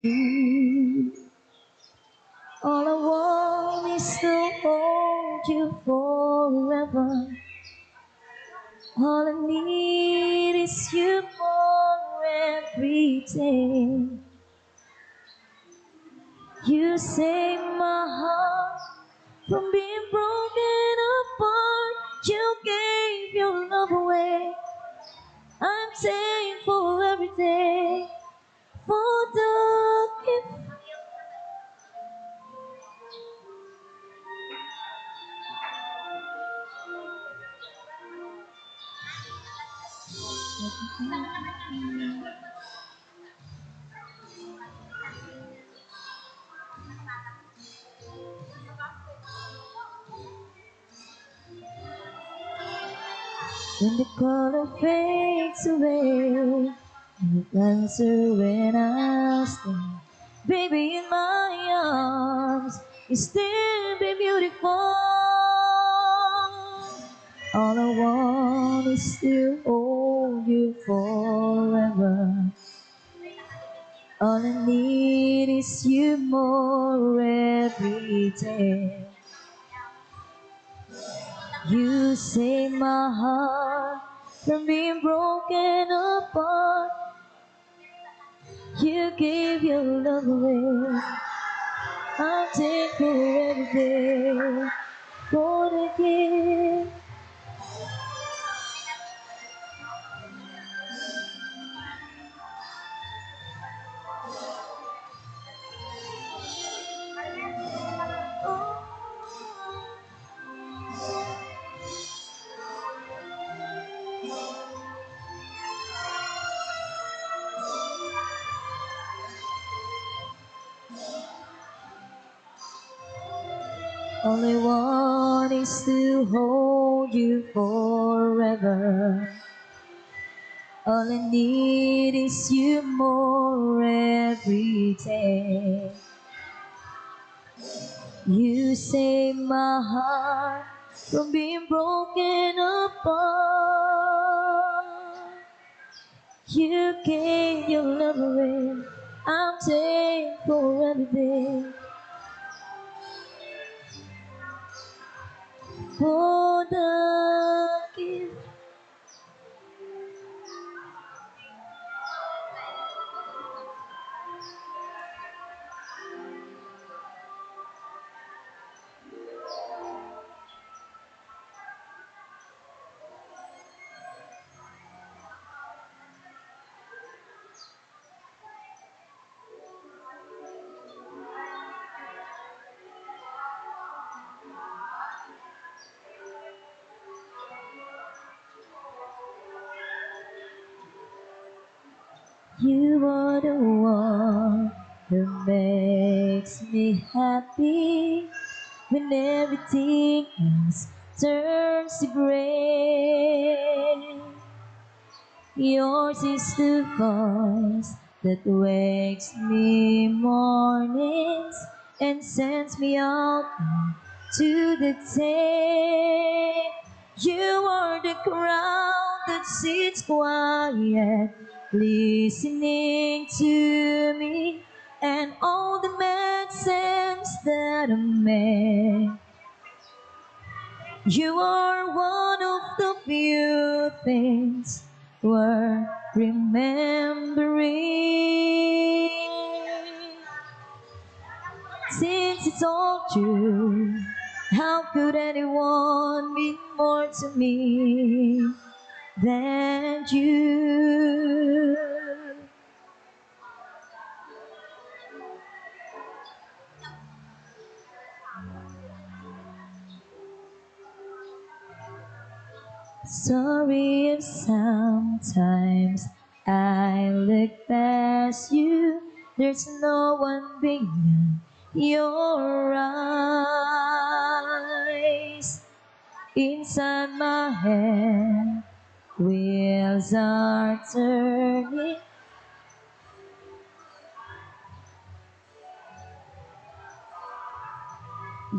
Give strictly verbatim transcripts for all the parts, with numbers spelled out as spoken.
All I want is to hold you forever. All I need is you more every day. You save my heart from being broken apart. You gave your love away. I'm thankful every day for the gift. When the color fades away, you answer when I stay. Baby, in my arms, you still be beautiful. All I want is to hold you forever. All I need is you more every day. You save my heart from being broken apart. You gave your love away. I'm thankful every day for the gift. All I want is to hold you forever. All I need is you more every day. You save my heart from being broken apart. You gave your love away. I'm thankful every day for the gift. You are the one who makes me happy when everything else turns to gray. Yours is the voice that wakes me mornings and sends me out to the day. You are the ground that sits quiet, listening to me and all the mad sense that I make. You are one of the few things worth remembering. Since it's all true, how could anyone mean more to me than you? Sorry if sometimes I look past you. There's no one beyond your eyes. Inside my head, wheels are turning.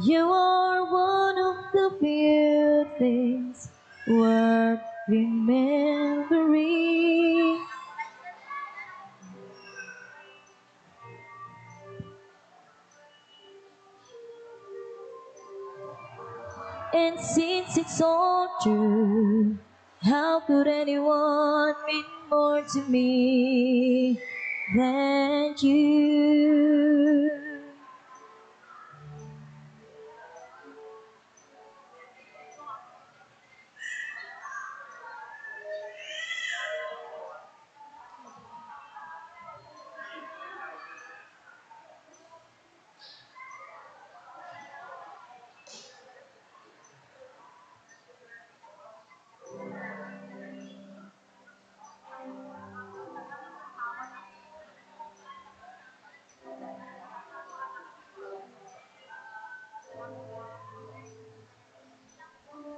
You are one of the few things worth remembering. And since it's all true, how could anyone mean more to me than you?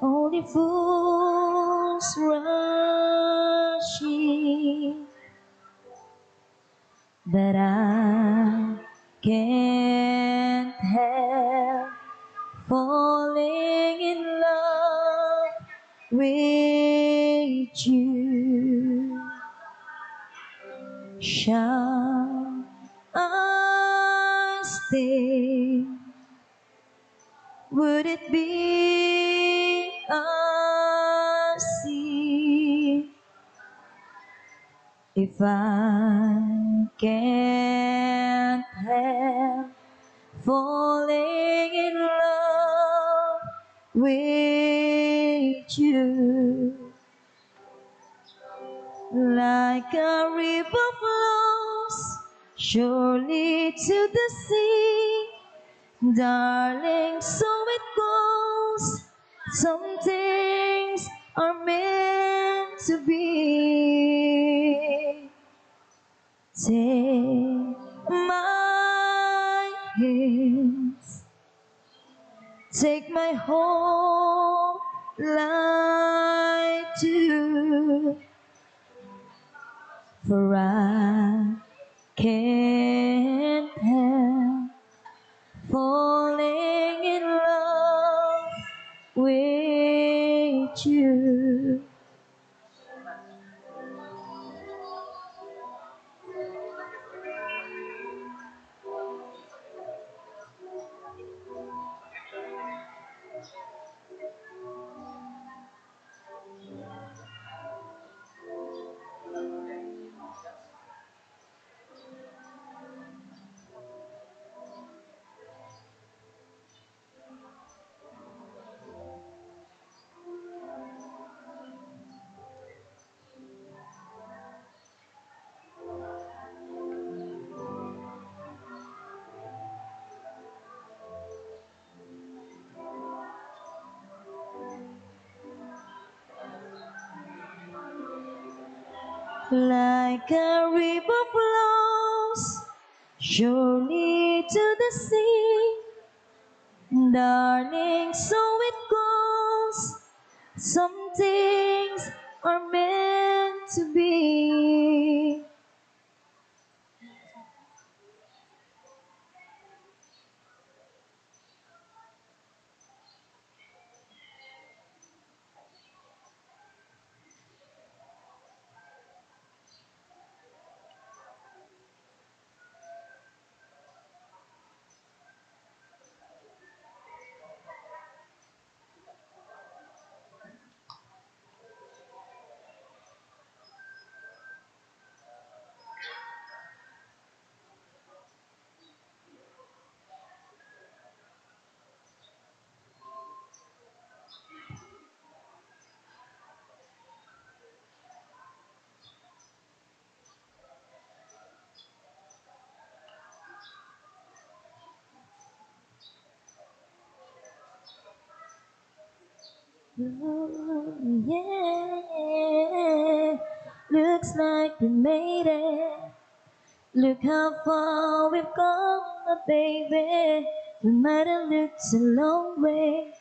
Only fools rush in, but I can't help falling in love with you. Shall I stay? Would it be a sin if I can't help falling in love with you? Like a river flows surely to the sea, darling, so it goes. Some things are meant to be. Take my hands, take my whole life too, for I can't help falling in love with you. Like a river flows surely to the sea, darling, so it goes. Some things are meant to be. Ooh, yeah. Looks like we made it. Look how far we've come, my baby. We might have looked a long way.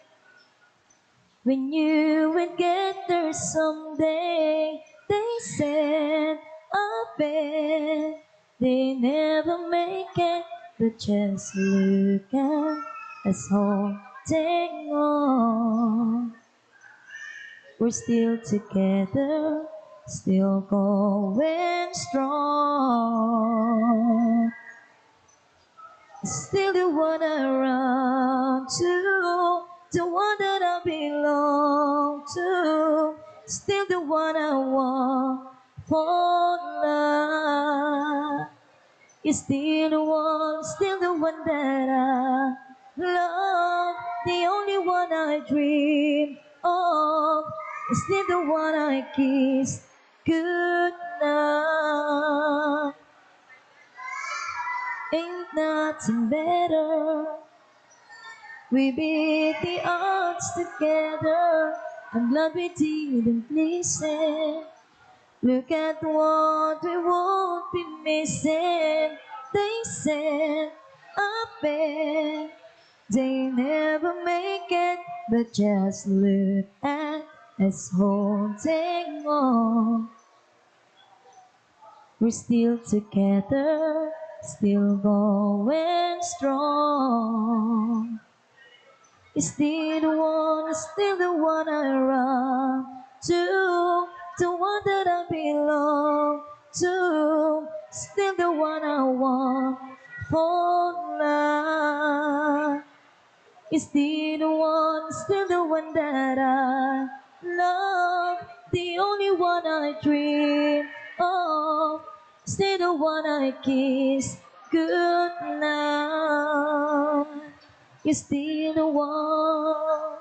We knew we'd get there someday. They said, "I bet they never make it." But just look at us holding on. We're still together, still going strong. Still you wanna run to the one that I belong to, still the one I want for life. Is still the one, still the one that I love, the only one I dream of, is still the one I kiss goodnight. Ain't nothing better. We beat the odds together. I'm glad we didn't listen. Look at what we would be missing. They said, I bet they never make it. But just look at us holding on. We're still together, still going strong. Is still the one, is still the one I run to, the one that I belong to, still the one I want for life. Is still the one, still the one that I love, the only one I dream of, still the one I kiss goodnight. Is still the one.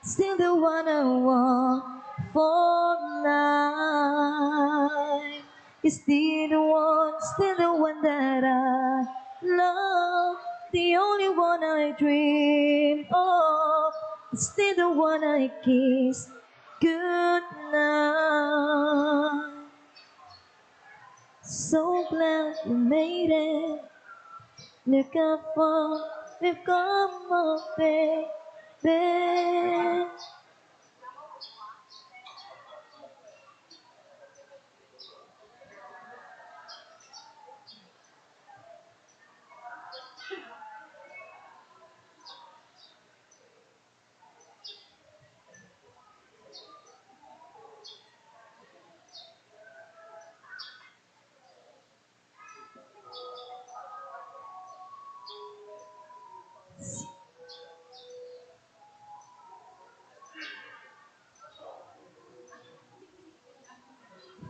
Still the one I want for life. Is still the one, still the one that I love, the only one I dream of, is still the one I kiss goodnight. So glad we made it. Look how far we've come, my baby.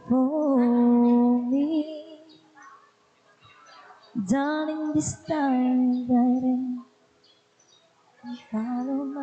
For me, darling, this time, darling, follow me.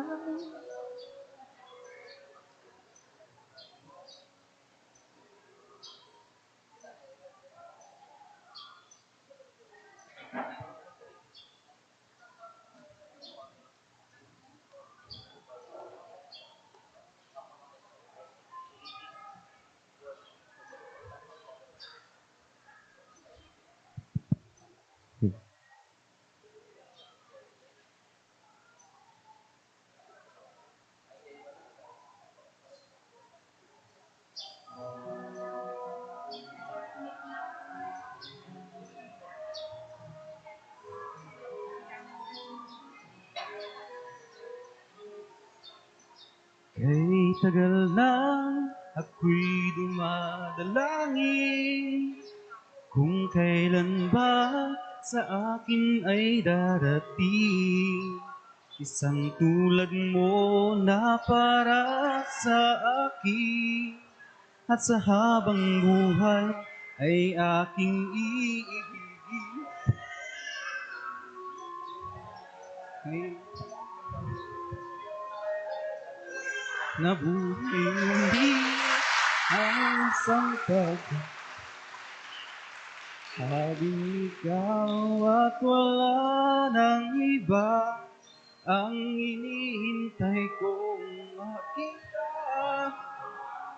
Kay tagal na ako'y dumadalangin kung kailan ba sa akin ay darating isang tulad mo na para sa akin. At sa habang buhay ay aking iibigin. Ay, nabuti hindi ang sampag. Sabing ikaw at wala nang iba. Ang hinihintay kong makita,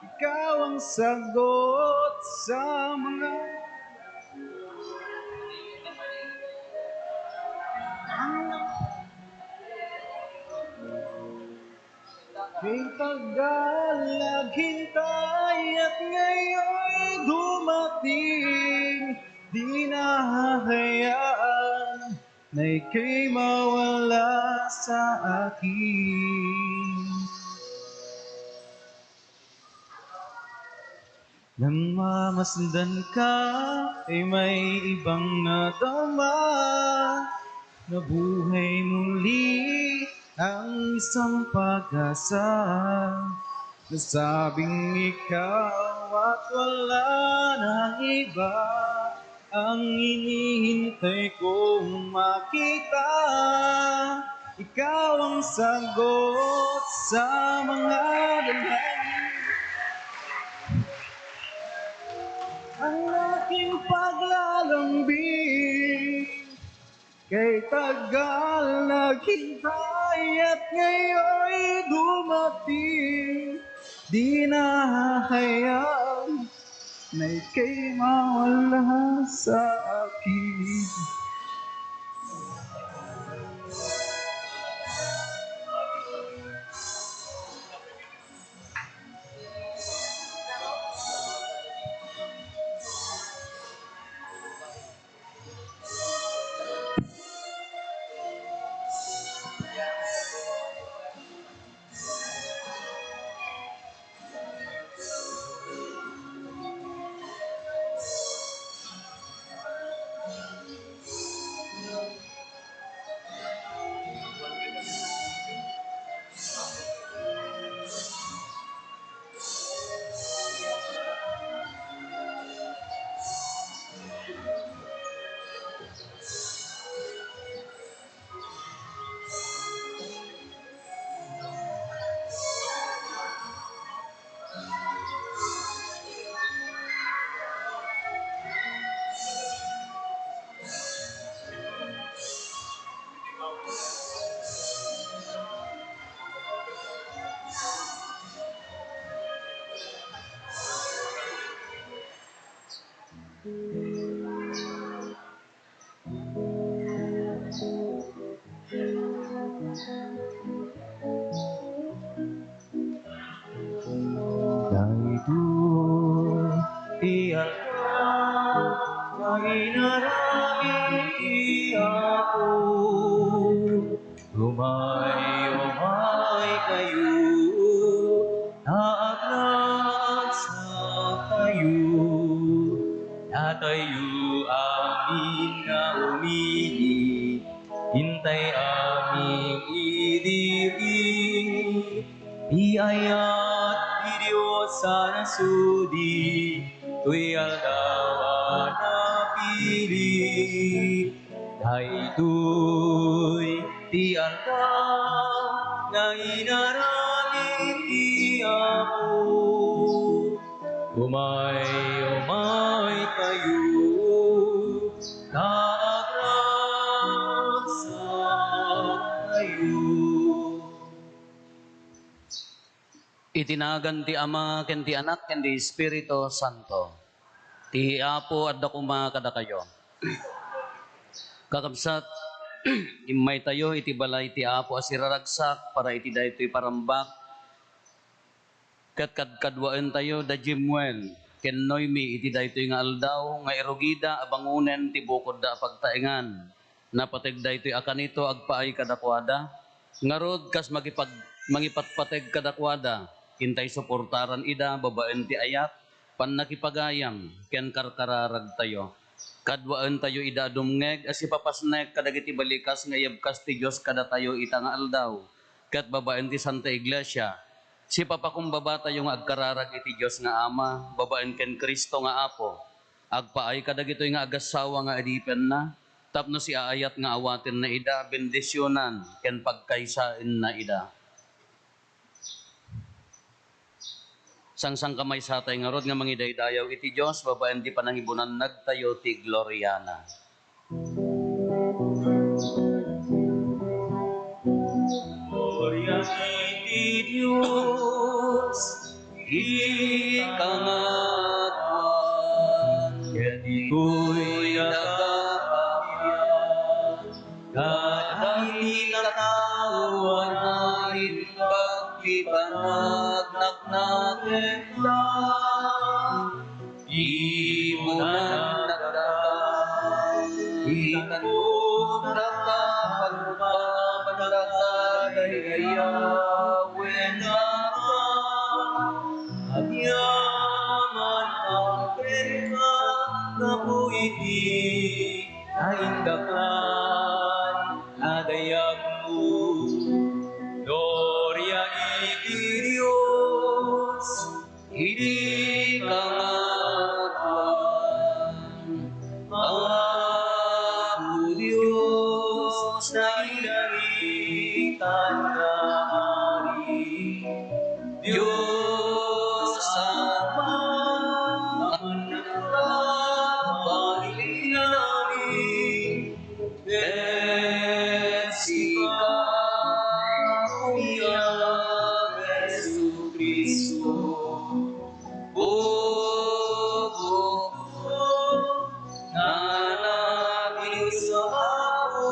ikaw ang sagot sa mga kay tagal naghintay at ngayon dumating, di na hahayaan. Ika'y mawala sa akin. Namamasdan ka ay may ibang nadama. Nabuhay muli ang isang pag-asa. Nasabing ikaw at wala nang iba. Ang hinihintay kong makita, ikaw ang sagot sa mga dalangin. Ang aking paglalambing, kay tagal naghintay at ngayon dumating. Di na hahayag na ika'y mawala sa akin. Daytoy ti aldaw nga inaramid ti Apo. Umay, umay kayo, ta agraksak kayo. Datayo amin nga umili, intay amin idiri. Ti ayat ti Dios a nasudi, toy aldaw a napili. Daytoy ti aldaw nga inaramid ti Apo. Umay, umay kayo, ta agraksak kayo. Iti nagan ti Ama, ken ti Anak, ken ti Espiritu Santo. Ti Apo adda koma kadakayo. Kakabsat, immaytayo iti balay ti Apo a siraragsak para iti daytoy parambak. Ket kadkaduaentayo da Jemuel ken Noemi iti daytoy nga aldaw nga irugida a bangonen ti bukodda a pagtaengan. Napateg daytoy a kanito agpaay kadakuada. Ngarud, kas makipag-, mangipatpateg kadakuada, intay suportaran ida babaen ti ayat, pannakipagayam, ken karkararagtayo. Kaduaentayo ida a dumngeg a sipapasnek kadagiti balikas nga iyebkas ti Dios kadatayo ita nga aldaw, ket babaen ti Santa Iglesia, sipapakumbabatayo nga agkararag iti Dios nga Ama, babaen ken Cristo nga Apo. Agpaay kadagitoy nga agassawa nga adipenna, tapno siaayat nga awatenna ida, bendisionan, ken pagkaysaenna ida. Sangsangkamaysatay ngarud nga mangidaydayaw iti Dios babaen ti panangibunannagtayo ti gloriana. Gloria iti Dios, iti kangatoan, ket ditoy nagkakabian. Kadagiti tattao a naimbag ti panagnaknaketda, ibunan dagdagda, itan Dakta, pagpapandakta, daydayawen dakta. Agyaman ang kenka, gapu iti naindaklan a dayagmo. Gloria iti Dios iti kangatoan. Apo Dios, naidaritan nga Ari, Dios Ama, anak nga Panginoon, ket sika, Kuya Jesu-Cristo, Bugokon nga Anak ti Dios Apo,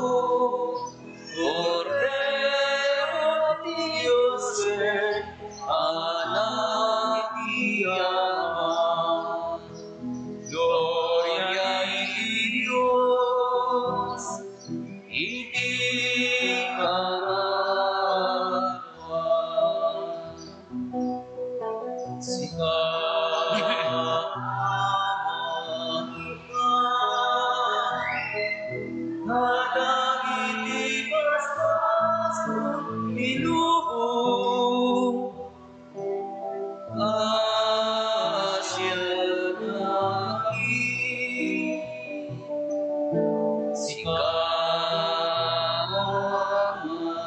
Kordero ti Dios, Anak ti Ama. Gloria iti Dios iti kangatoan. Sika, Ama, kadagiti basbasol ti lubong, asianakami. Sika, Ama,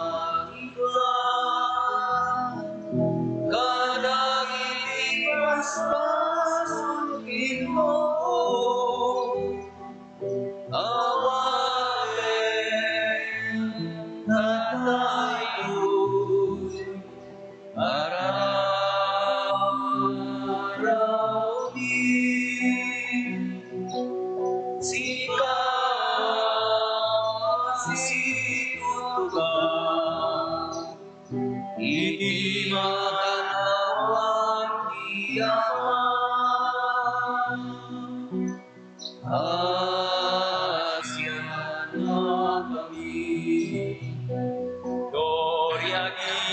kadagiti basbasol ti lubong, awaten daytoy ararawmi. Sika, situtugaw iti makannawan ti Ama. Asianakami. Gloria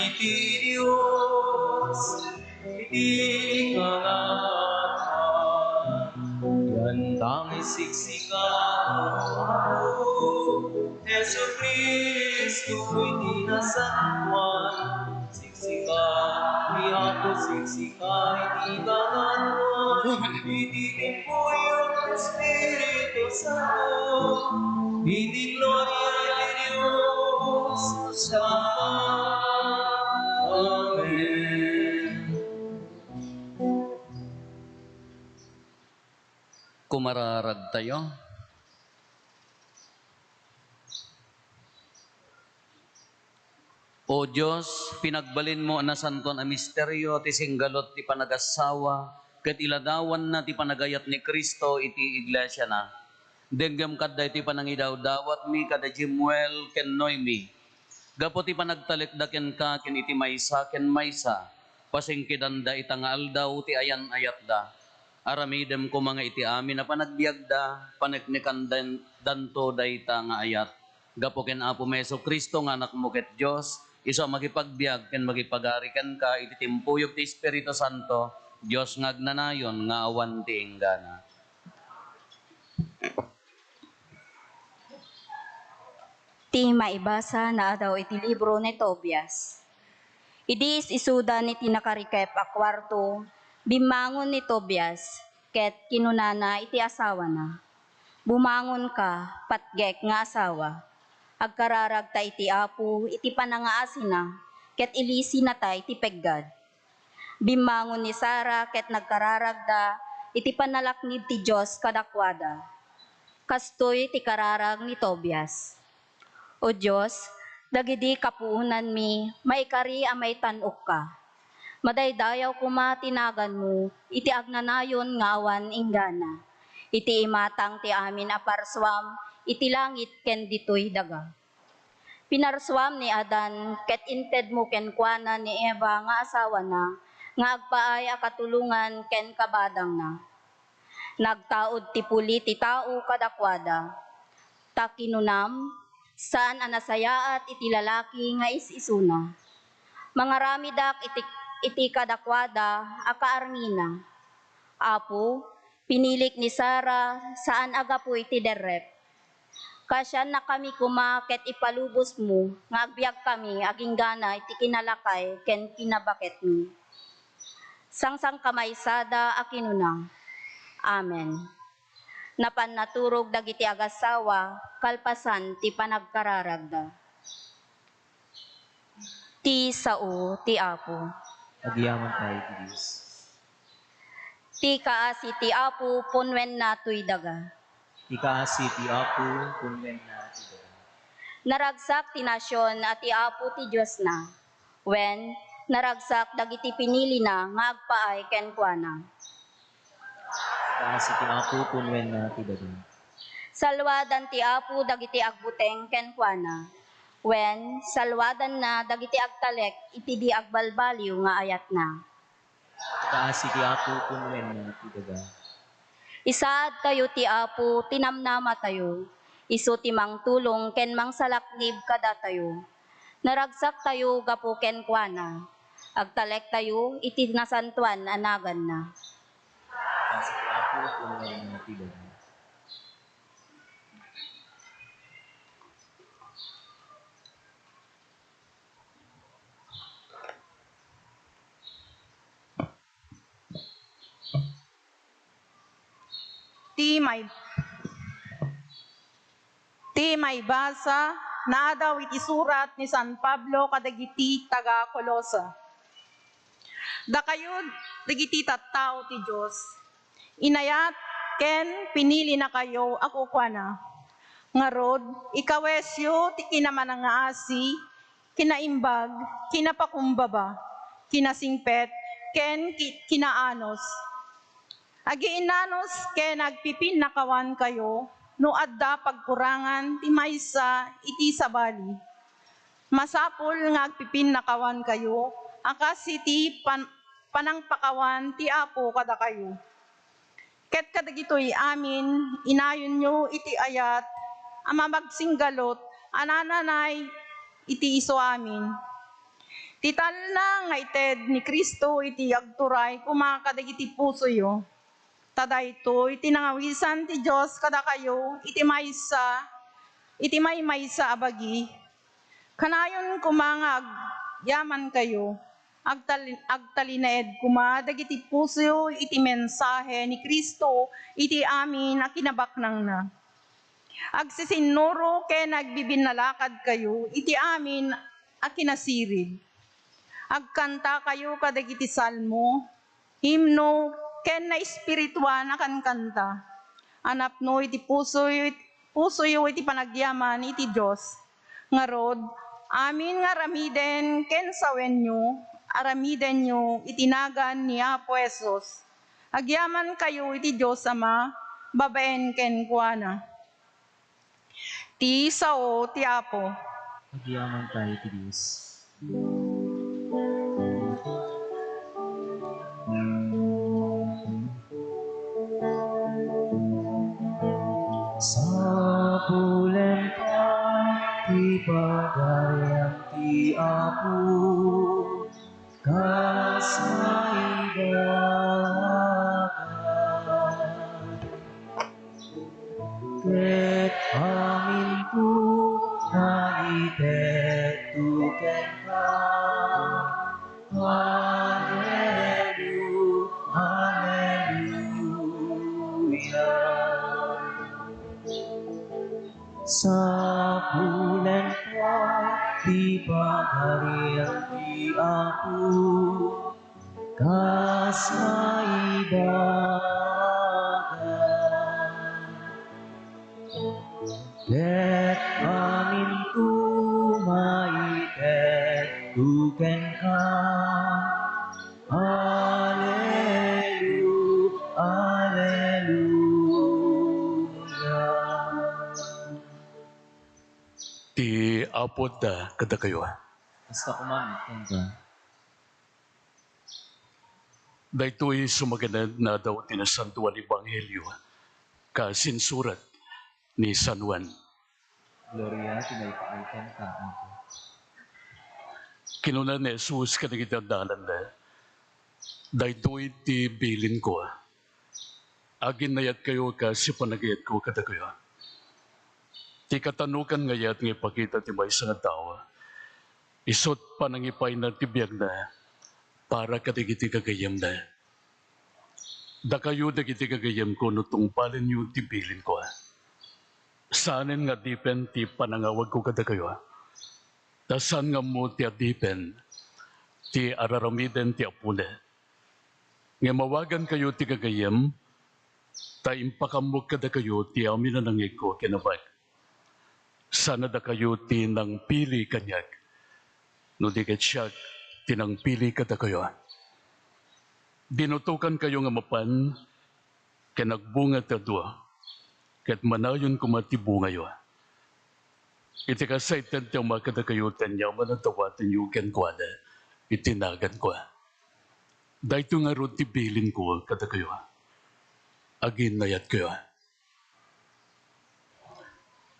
iti Dios iti kangatoan. Iyan ta nga isiksika, Apo Jesu-Cristo, iti nasantoan. Siksika, ni Apo, siksika, iti kangatoan, iti timpuyog ti Espiritu Santo, iti gloria ti Dios Ama. Amen. Kumararagtayo. O Dios, pinagbalinmo a nasantoan a misterio ti singgalut ti panagassawa ket iladawanna ti panagayat ni Cristo iti iglesiana. Denggem kadda iti panangidawdawatmi kada Jemuel ken Noemi. Gapu ti panagtalekda kenka ken iti maysa ken maysa, pasingkidanda ita nga aldaw ti ayan-ayatda. Aramidem koma nga iti amin a panagbiagda, paneknekandanto dayta nga ayat. Gapu ken Apomi Jesu-Cristo nga Anakmo ket Dios, isu a makipagbiag ken makipagari kenka iti timpuyog ti Espiritu Santo, Dios nga agnanayon nga awan ti inggana. Ti maibasa naadaw iti libro ni Tobias. Idi is-isudan iti nakarikep a kuarto, bimmangon ni Tobias ket kinunana iti asawana, "Bumangonka, patgek nga asawa. Agkararagta iti Apo iti panangaasina ket ilisinata iti peggad." Bimmangon ni Sara ket nagkararagda iti panalaknib ti Dios kadakuada. Kastoy ti kararag ni Tobias. O Dios, dagidi kapuonanmi, maikari a maitan-okka. Madaydayaw koma ti naganmo iti agnanayon nga awan inggana, iti imatang ti amin a parsuam iti langit ken ditoy daga. Pinarsuam ni Adan ket intedmo kenkuana ni Eva nga asawana nga agpaay a katulongan ken kabadangna. Nagtaud ti puli ti tao kadakuada. Ta kinunam, Saan a nasayaat iti lalaki nga is-isuna. Mangaramidak iti, iti kadakuada a kaarmina. Apo, pinilik ni Sara saan a gapu iti derrep. Kaasiannakami koma ket ipalubosmo nga agbiagkami aginggana iti kinalakay ken kinabaketmi. Sangsangkamaysada a kinuna, Amen. Napan naturog dagiti agasawa kalpasan ti panagkararagda. Ti sao ti Apo. Agyamankami iti Dios. Ti kaasi ti Apo punwenna toy daga. Ti kaasi ti Apo punwenna toy daga. Naragsak ti nasion a ti Apo ti Diosna. Wen, naragsak dagiti pinilina nga agpaay kenkuana. Kaasi ti Apo punwenna toy daga. Salwadan ti Apo dagiti agbuteng kenkuana. Wen, salwadanna dagiti agtalek iti di agbalbaliw nga ayatna. Kaasi ti Apo punwenna toy daga. Isaadtayo ti Apo ti namnamatayo, isu ti mangtulong ken mangsalaknib kadatayo. Naragsaktayo gapu kenkuana. Agtalektayo iti nasantoan a naganna. Kaasi ti Apo punwenna toy daga. Ti may-, ti maibasa, naadaw iti surat ni San Pablo kadagiti taga-Colosa. Dakayo dagiti tattao ti Dios, inayat ken pinilinakayo a kukuana. Ngarud, ikawesyo ti kinamanangaasi, kinaimbag, kinapakumbaba, kinasingpet, ken ki-, kinaanus. Agiinanus ken agpipinnakawankayo no adda pagkurangan ti maysa iti sabali. Masapul nga agpipinnakawankayo a kas iti pan-, panangpakawan ti Apo kadakayo. Ket kadagitoy amin, inayonyo iti ayat a mamagsinggalut a nananay iti isuamin. Ti talna nga ited ni Cristo iti agturay koma kadagiti pusoyo. Ta daytoy ti nangawisan ti Dios kadakayo iti maysa, iti maymaysa a bagi. Kanayon koma nga agyamankayo, agtal-, agtalinaed koma dagiti pusoyo iti mensahe ni Cristo iti amin a kinabaknangna. Agsisinnuro ken agbibinnalakadkayo iti amin a kinasirib. Agkantakayo kadagiti salmo, himno, ken naespirituan a kankanta a napno iti pusoyo, pusoyo iti panagyaman iti Dios. Ngarud, amin nga aramiden ken sawenyo, aramidenyo iti nagan ni Apo Jesus. Agyamankayo iti Dios Ama babaen kenkuana. Ti sao ti Apo. Agyamantayo ti Dios. Sapulen pay ti Pagarian ti Apo. Kas maibaga, ket aminto nga itedto kenka. Hallelu-, Halleluya. Sapulen pay ti Pagarian ti Apo, kas maibaga. Ket aminto maitedto kenka. Hallelu-, Halleluya. Ti Apo adda kadakayo. Kasta koma kenka. Daytoy sumaganad nga Adda ti Nasantoan Ebanghelio, kas insurat ni San Juan. Gloria ti maipaaykan ka, Apo. Kinuna ni Jesus kadagiti adalanna, "Daytoy ti bilinko, aginnayatkayo kas panagayatko kadakayo." Ti katanokan nga ayat nga ipakita ti maysa nga tao, isut' panangipayna ti biagna para kadagiti gagayyemna. Dakayo dagiti gagayyemko no tungpalenyo ti bilinko. Saanen nga adipen ti panangawagko kadakayo. Ta saan nga ammo ti adipen ti araramiden ti apona. Ngem awagankayo ti gagayyem, ta impakammok kadakayo ti amin a nangngegko ken Amak. Saan a dakayo ti nangpili kaniak, no di ket siak ti nangpili kadakayo. Dinutokankayo nga mapan ken agbunga ti adu, ket manayon koma ti bungayo. Iti kasaytan ti Ama kadakayo ti aniaman a dawatenyo kenkuana iti naganko. Daytoy ngarud ti bilinko kadakayo, aginnayatkayo.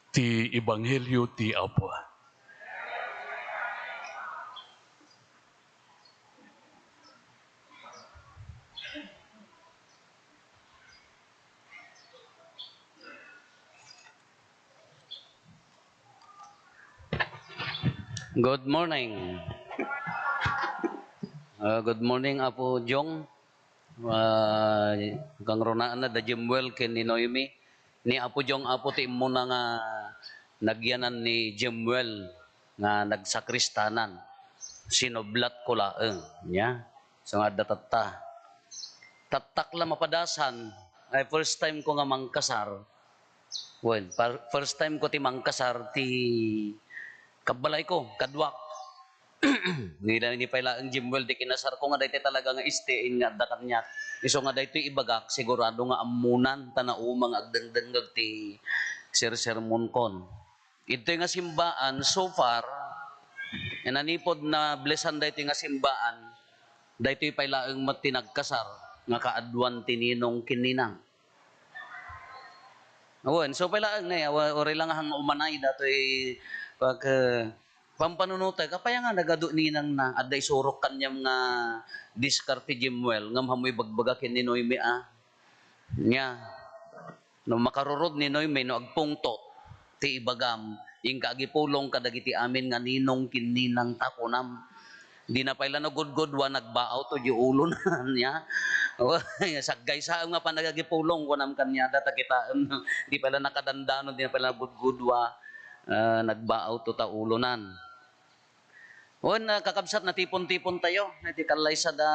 Ti Ebanghelio ti Apo. Good morning. Ah, good morning, Apo Jong. Ah, kangrunaanna da Jemuel ken ni Noemi. Ni Apo Jong, Apo, ti immuna nga nagyanan ni Jemuel nga nagsakristanan. Sinublatko laeng, nia. So nga adda tatta. Tattak la mapadasan, ay first time ko nga mangkasar. Wen, par-, first time ko ti mangkasar ti kabbalayko, kaduak. Ni, ni pay laeng Jemuel, ti kinasarko nga daytoy talaga nga istiin nga adda kaniak. Isu nga daytoy ibagak, sigurado nga ammonan, ta nauma nga agdengdengngeg ti sersermonkon. Ditoy nga simbaan, so far, nanipod na-blessan daytoy nga simbaan, daytoy pay laeng met ti nagkasar nga kaaduan ti ninong ken ninang. Awan, so pay laeng ne, awa, uray la nga hang umanay datoy pag, eh, pampanunotek, apay nga nagadu ninang na, adda isurok kaniam nga diskarte Jemuel, ngem ammo ibagbaga ken ni Noemi a. Nia, no makarurod ni Noemi, no agpungtot ti ibagam, inka agipulong kadagiti amin nga ninong ken ninang ta kunam. Dina pay la nagudgudua, nagbaaw to di ulonan, nia. Saggaysaem nga panagagipulong, kunam kaniada, ta kitaem, di pay la nakadandano, dina pay la nagudgudua, ah, nagbaaw to ta ulonan. Wen, ah, kakabsat, natipon-tipon tayo, iti kallaysa da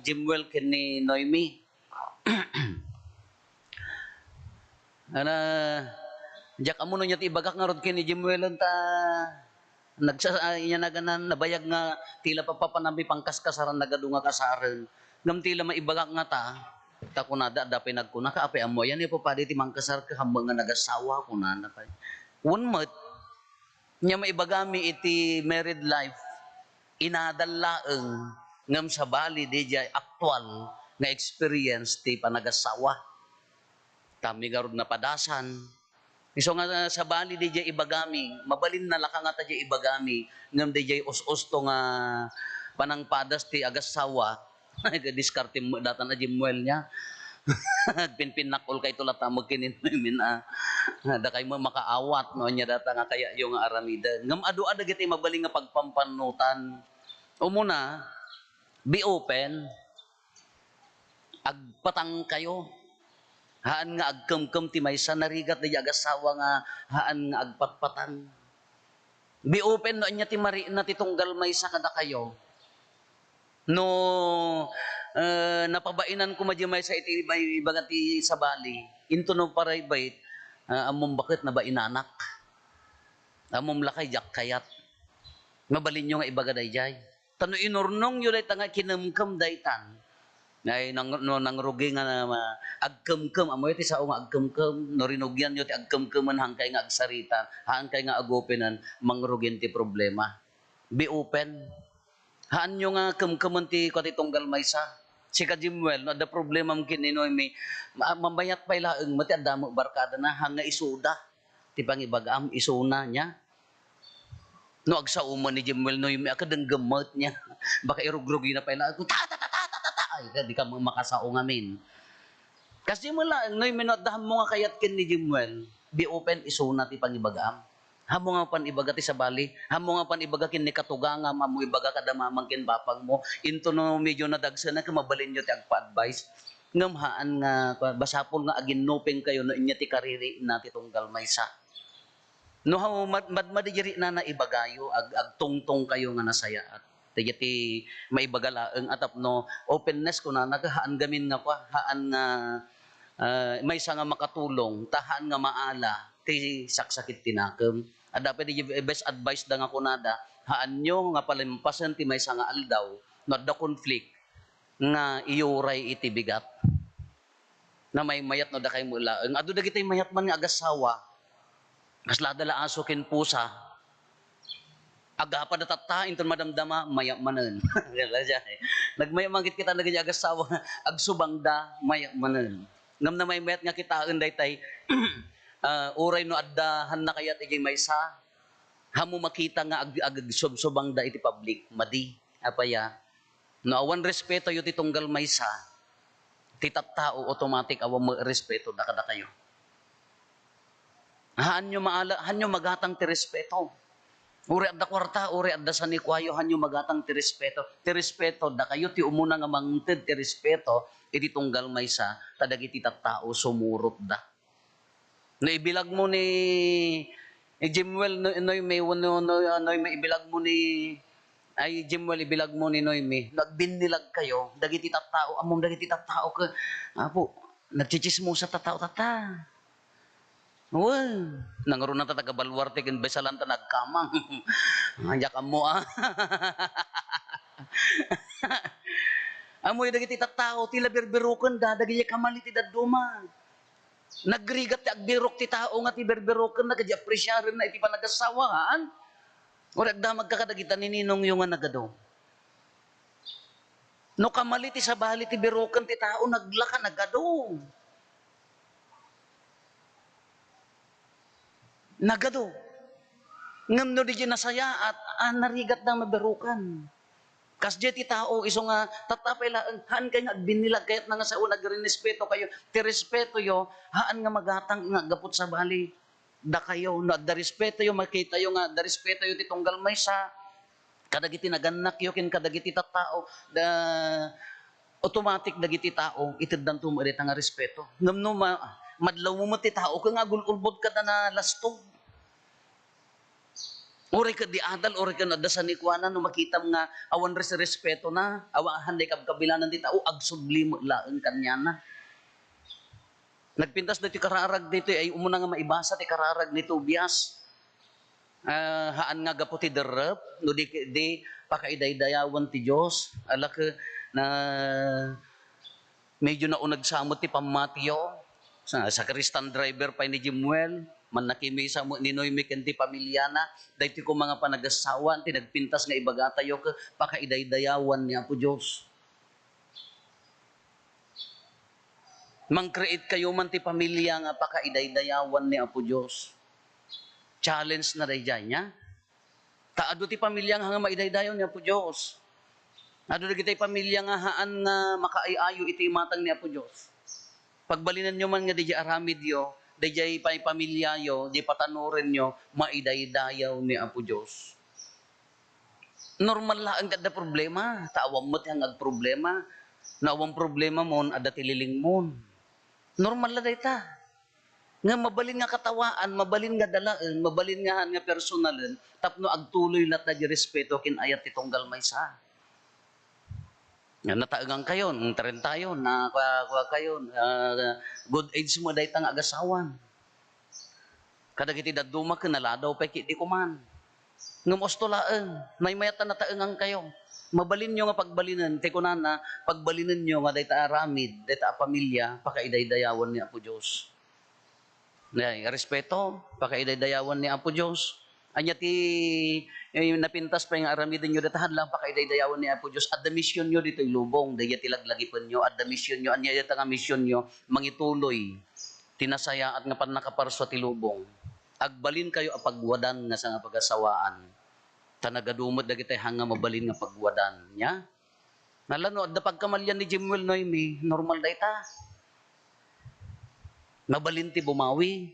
Jemuel ken ni Noemi. Ana, diak ammo no ania ti ibagak ngarud ken ni Jemuel ta nagsa-, ah, inya naganan, nabayag nga ti la papapanami pangkaskasaran nagadu nga kasaren. Ngem ti la maibagak nga ta, ta kunada, adda pay nagkuna, "Ka, apay ammo, ayan, ipapadi ti mangkasar ka, hammo nga nagasawa," kunana pay. Wen met, nia maibagami iti married life, inadal laeng, ngem sabali, didiay aktual nga experience ti panagasawa. Tammi ngarud napadasan. Isu nga sabali didiay ibagami, mabalin nalaka nga ta diay ibagami, ngem didiay us-usto nga panangpadas ti agasawa, diskartem met datan a Jemuel nia. Agpinpinnakol kayto latta met ken ni Noemi a, dakay met makaawat no ania data nga kayatyo nga aramiden. Ngem adu a dagiti mabalin nga pagpampannutan. Umuna, be open. Agpatangkayo. Haan nga agkemkem ti maysa, narigat daydi agasawa nga haan nga agpatpatang. Be open no ania ti marikna ti tunggal maysa kadakayo. No, eh, napabainan koma di maysa iti iba-, ibaga ti sabali, into no private, ah, ammom baket nabainanak. Ammom lakay, diak kayat. Mabalinyo nga ibaga daydiay. Ta no inurnongyo dayta nga kinemkem daytan, ay, nang-, no nangrugi nga ma-, agkemkem, ammoyo ti sao nga agkemkem, no rinugianyo ti agkemkemen, haankay nga agsarita, haankay nga agopenen, mangrugin ti problema. Be open. Haanyo nga kemkemen ti kua ti tunggal maysa. Sika, Jemuel, no adda problemam ken ni Noemi, ma-, mamayat pay laeng met ti adda met barkadana, haan nga isuda. ti pangibagaam, isuna niya. No agsao man ni Jemuel Noemi a kadenggemmet niya, baka irugrugina pay laeng, "Ta, ta, ta, ta, ta, ta, ta." Ay, di ka makasao ngamin. Kas Jemuel laeng, Noemi, no adda hammo nga kayat ken ni Jemuel, be open, isuna ti pangibagaam. Hammo nga pan ibaga ti sabali, hammo nga pan ibaga ken ni katugangam, hammo ibaga kada mamang ken bapangmo, into no medyo nadagsenak, mabalinyo ti agpa-advise. Ngem haan nga, basapol nga aginnuping kayo no inya ti kaririinna ti tunggal maysa. No, haw-, mad-, madmadigi rinana ibagayo, ag-, agtungtong kayo nga nasayaat. Dagiti maibaga laeng a tapno openness, kunana, haan gamin nga kua, haan nga, ah, maysa nga makatulong, ta haan nga maala ti saksakit ti nakem. Adda pay di best advice da nga kunada, haanyo nga palempasen ti maysa nga aldaw, no adda conflict, nga iyuray iti bigat. Namaymayat no dakay met laeng. Adu dagiti mayat man nga agassawa. Kasla da la aso ken pusa. Agapa da tatta, inton madamdama, mayat manen. Nagmayat man ket kita dagiti agassawa, agsubang da, mayat manen. Ngem namaymayat nga kitaen daytay, ah, uray no adda han nakayat iti maysa, hammo makita nga ag-, ag-, agsubsubang da iti public, madi, apaya. No awan respetoyo ti tunggal maysa, ti tattao automatic awan met respeto da kadakayo. Haanyo maala, haanyo magatang ti respeto. Uray adda kuarta, uray adda sanikuayo, haanyo magatang ti respeto. Ti respeto, dakayo ti umuna nga mangted ti respeto iti tunggal maysa, ta dagiti tattao sumurotda. No ibilagmo ni, ni Jemuel, no, Noemi, wenno, no, Noemi, ibilagmo ni, ay, Jemuel, ibilagmo ni Noemi, no agbinnilag kayo, dagiti tattao, ammom dagiti tattao ket, Apo, nagtsitsismosa tattao, tatta. Wen, nangruna ta taga-baluarte ken Besalan ta nagkamang. Diak ammo, ah. Ammoyo dagiti tattao, ti la birbirokenda, dagiti kamali ti dadduma. Nagrigat ti agbirok ti tao nga ti birbirokenna, ket di apresiarenna iti panagasawa, haan? Uray agdamagka kadagita, nininongyo nga nagadu? No kamali ti sabali ti biroken ti tao, naglaka, nagadu. Nagadu. Ngem no di nasayaat, ah, narigatda mabiroken. Kasdiay ti tao, isu nga, tatta pay laeng, haan kay nga agbinnilag, kayatna nga sao nagrespeto kayo. Ti respetoyo, haan nga magatang nga gapu ti sabali. Dakayo, no adda respetoyo, makitayo nga adda respetoyo ti tunggal maysa. Kadagiti nagannakyo ken kadagiti tattao, da, automatic dagiti tao, iteddanto met dayta nga respeto. Ngem no ma-, madlawmo met ti tao, ket nga agul-ulbod kada nalastog. Uray ket di adal, uray ket no adda sanikuana, no makitam nga awan res-, respetona, awan, haan da ikabkabilanan ti tao, agsubli met laeng kaniana. Nagpintas daytoy kararag ditoy, ay umuna nga maibasa ti kararag ni Tobias. Ah, haan nga gapu ti derrep, no di, di pakaidaydayawan ti Dios. Ala ket na, medyo nauneg sa met ti pammatiyo. Sa, sakristan driver pay ni Jemuel, mannakimisa met ni Noemi ken ti pamiliana. Daytoy koma nga panagasawa ti nagpintas nga ibagatayo ket pakaidaydayawan ni Apo Dios. Mang-create kayo man ti pamilya nga pakaidaydayawan ni Apo Dios. Challenge na daydiay, nia? Ta adu ti pamilya nga maidaydayaw ni Apo Dios. Adu dagiti pamilya nga haan nga makaay-ayo iti imatang ni Apo Dios. Pagbalinenyo man nga daydiay aramidyo, daydiay pay pamilyayo, di patanorenyo, maidaydayaw ni Apo Dios. Normal laeng ti adda problema, ta awan met ti agproblema. No awan problemamon, adda ti lilingmon. Normal la dayta. Nga mabalin nga katawaan, mabalin nga dalaen, mabalin nga haan nga personalen, tapno agtuloy latta di respeto ken ayat ti tunggal maysa. Nga nataengan kayo, ng treinta yo, na, kua, kua kayo, ah, good age mo dayta nga agasawan. Kadagiti dadduma ken naladaw pay ketdi koman. Ngem usto laeng, maymayat ta nataengan kayo. Mabalinyo nga pagbalinen, ti kunana, pagbalinenyo nga dayta aramid, dayta a pamilya, pakaidaydayawan ni Apo Dios. Ay, respeto, pakaidaydayawan ni Apo Dios. Ania ti, eh, napintas pay nga aramidenyo dayta, haan lang pakaidaydayawan ni Apo Dios. Adda misionyo ditoy lubong, dayta ti laglagipenyo, adda misionyo, ania dayta nga misionyo, mangituloy ti nasayaat nga pannakaparsua ti lubong. Agbalinkayo a pagwadan nga sangapag-asawaan. Ta nagadu met dagitay haan nga mabalin nga pagwadan, nya? Nala no adda pagkamalian ni Jemuel, Noemi, normal dayta. Mabalin ti bumawi.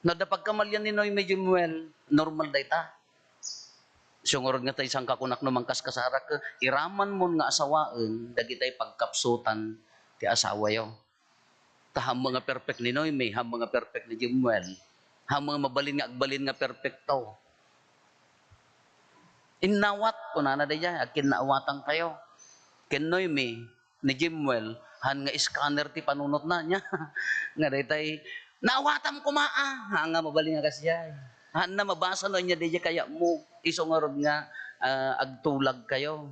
No adda pagkamalian ni Noemi, Jemuel, normal dayta. Isu ngarud nga tay sangkakunak no mangkaskasarak, iramanmon nga asawaen dagitay pagkapsutan ti asawayo. Ta haan met nga perfect ni Noemi, haan met nga perfect ni Jemuel, haan met nga mabalin nga agbalin nga perfecto. Innawat, kunana daydiay, agkinnaawatan kayo. Ken Noemi, ni Jemuel, haan nga scanner ti panunotna, nya. Nga daytay, "Naawatam koma, a." Haan nga mabalin nga kasdiay. Haanna mabasa no ania daydiay kayatmo. Isu ngarud nga, ah, agtulag kayo.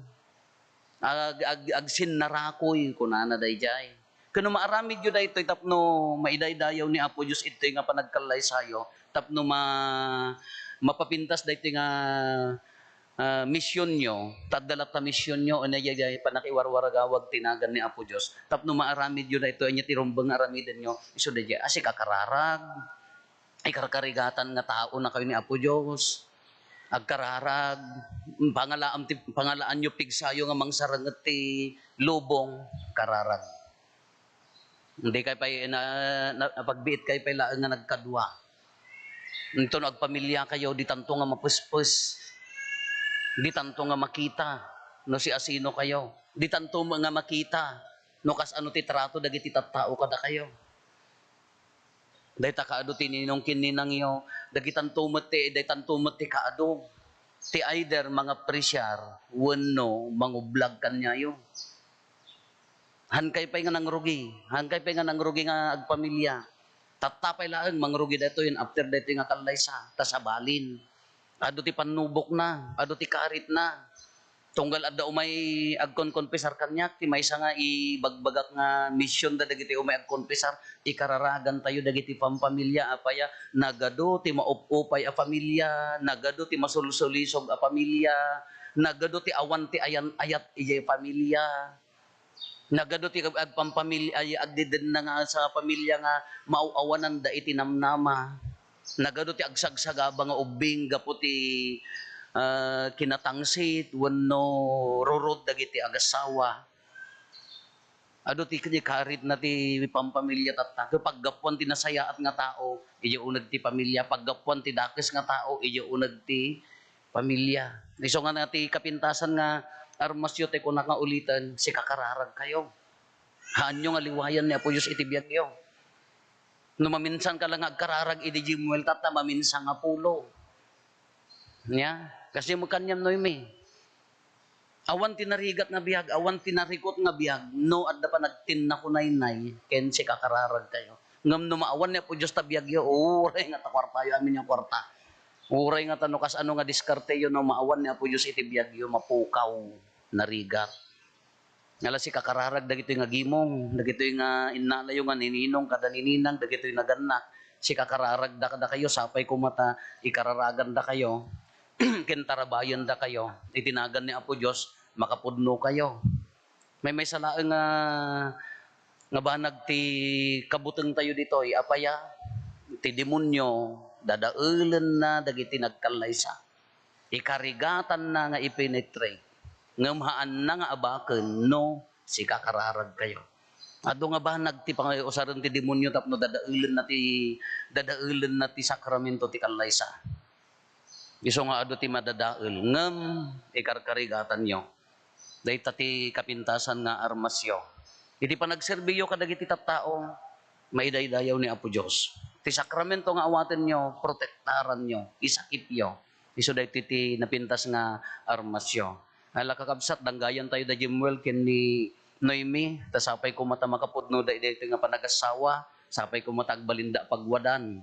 Ag-, ag-, agsinnarakoy, kunana daydiay. Ken no maaramidyo daytoy tapno maidaydayaw ni Apo Dios ditoy nga panagkallaysayo, tapno ma-, mapapintas daytoy nga, ah, misionyo, ta adda latta misionyo, ania daydiay panakiwarwaragawag ti nagan ni Apo Dios, tapno maaramidyo daytoy, ania ti rumbeng nga aramidenyo, isu daydiay, a, sikakararag. Ikarkarigatan nga taonakayo ni Apo Dios. Agkararag, pangalaam ti, pangalaanyo pigsayo nga mangsarenget ti lubong, kararag. Dikay pay na, na, napagbiitkay pay laeng nga nagkadua. Inton agpamiliakayo, ditanto nga mapespes. Ditanto nga makita no siasinokayo. Ditanto nga makita no kasano ti trato dagiti tattao kadakayo. Dayta kaadu ti ninong ken ninangyo, dagitanto met ti, daytanto met ti kaadu. Ti either mangapresiar wenno mangublag kaniayo. Haankay pay nga nangrugi, haankay pay nga nangrugi nga agpamilia. Tatta pay laeng mangrugi daytoy after daytoy nga kallaysa, ta sabalin. Adu ti pannubokna, adu ti karitna. Tunggal adda umay agkonkonpesar kaniak, ti maysa nga ibagbagak nga misionda dagiti umay agkonpesar, ikararagantayo dagiti pampamilia, apay a, nagadu ti maup-upay a pamilia, nagadu ti masulsulisog a pamilia, nagadu ti awan ti ayan-ayat idiay pamilia. Nagadu ti ag-, agpampamil-, ay, agdidenna nga sa pamilya nga maaw-awananda iti namnama. Nagadu ti agsagsagaba nga ubbing gapu ti, ah, kinatangsit wenno rurod dagiti agassawa. Adu ti, ti karitna ti pampamilya tatta. Ket paggapuan ti nasayaat nga tao, idiay uneg ti pamilya. Paggapuan ti dakes nga tao, idiay uneg ti pamilya. Isu nga na ti kapintasan nga armasyo ti kunak nga uliten, sikakararagkayo. Haanyo nga liwayan ni Apo Dios iti biagyo. No maminsan ka la nga agkararag idi Jemuel, tatta maminsan nga pulo. Nia? Kasi mo kaniam Noemi. Awan ti narigat nga biag, awan ti narikot nga biag, no adda panagtinna ko naynay, ken sikakararagkayo. Ngem no maawan ni Apo Dios ta biagyo, uray nga ta kuartayo amin nga kuarta. Uray nga ta no kasano nga diskarteyo, no maawan ni Apo Dios iti biagyo, mapukaw, narigat. Ngala sikakararag dagitoy nga gimong, dagitoy nga innalayo nga nininong kada nininang, dagitoy nagannak. Sikakararagda kadakayo, sapay koma ta ikararagandakayo, ken tarabayendakayo. Iti nagan ni Apo Dios, makapudnokayo. Maymaysa laeng nga, nga banag ti kabutengtayo ditoy, apay a, ti demonio, dadaelenna dagiti nagkallaysa. Ikarigatanna nga i-penetrate, ngem haanna nga abaken no sikakararagkayo. Adu nga banag ti pangay-usaren ti demonio tapno dadaelenna ti, dadaelenna ti sakramento ti kallaysa. Isu nga adu ti madadael, ngem ikarkarigatanyo. Dayta ti kapintasan nga armasyo. Iti panagserbiyo kadagiti tattao, maidaydayaw ni Apo Dios. Ti sakramento nga awatenyo, protektaranyo, isakipyo. Isu daytoy ti napintas nga armasyo. Ala, kakabsat, danggayan tayo da Jemuel ken ni Noemi, ta sapay koma ta makapudno da daytoy nga panagassawa, sapay koma ta agbalinda pagwadan.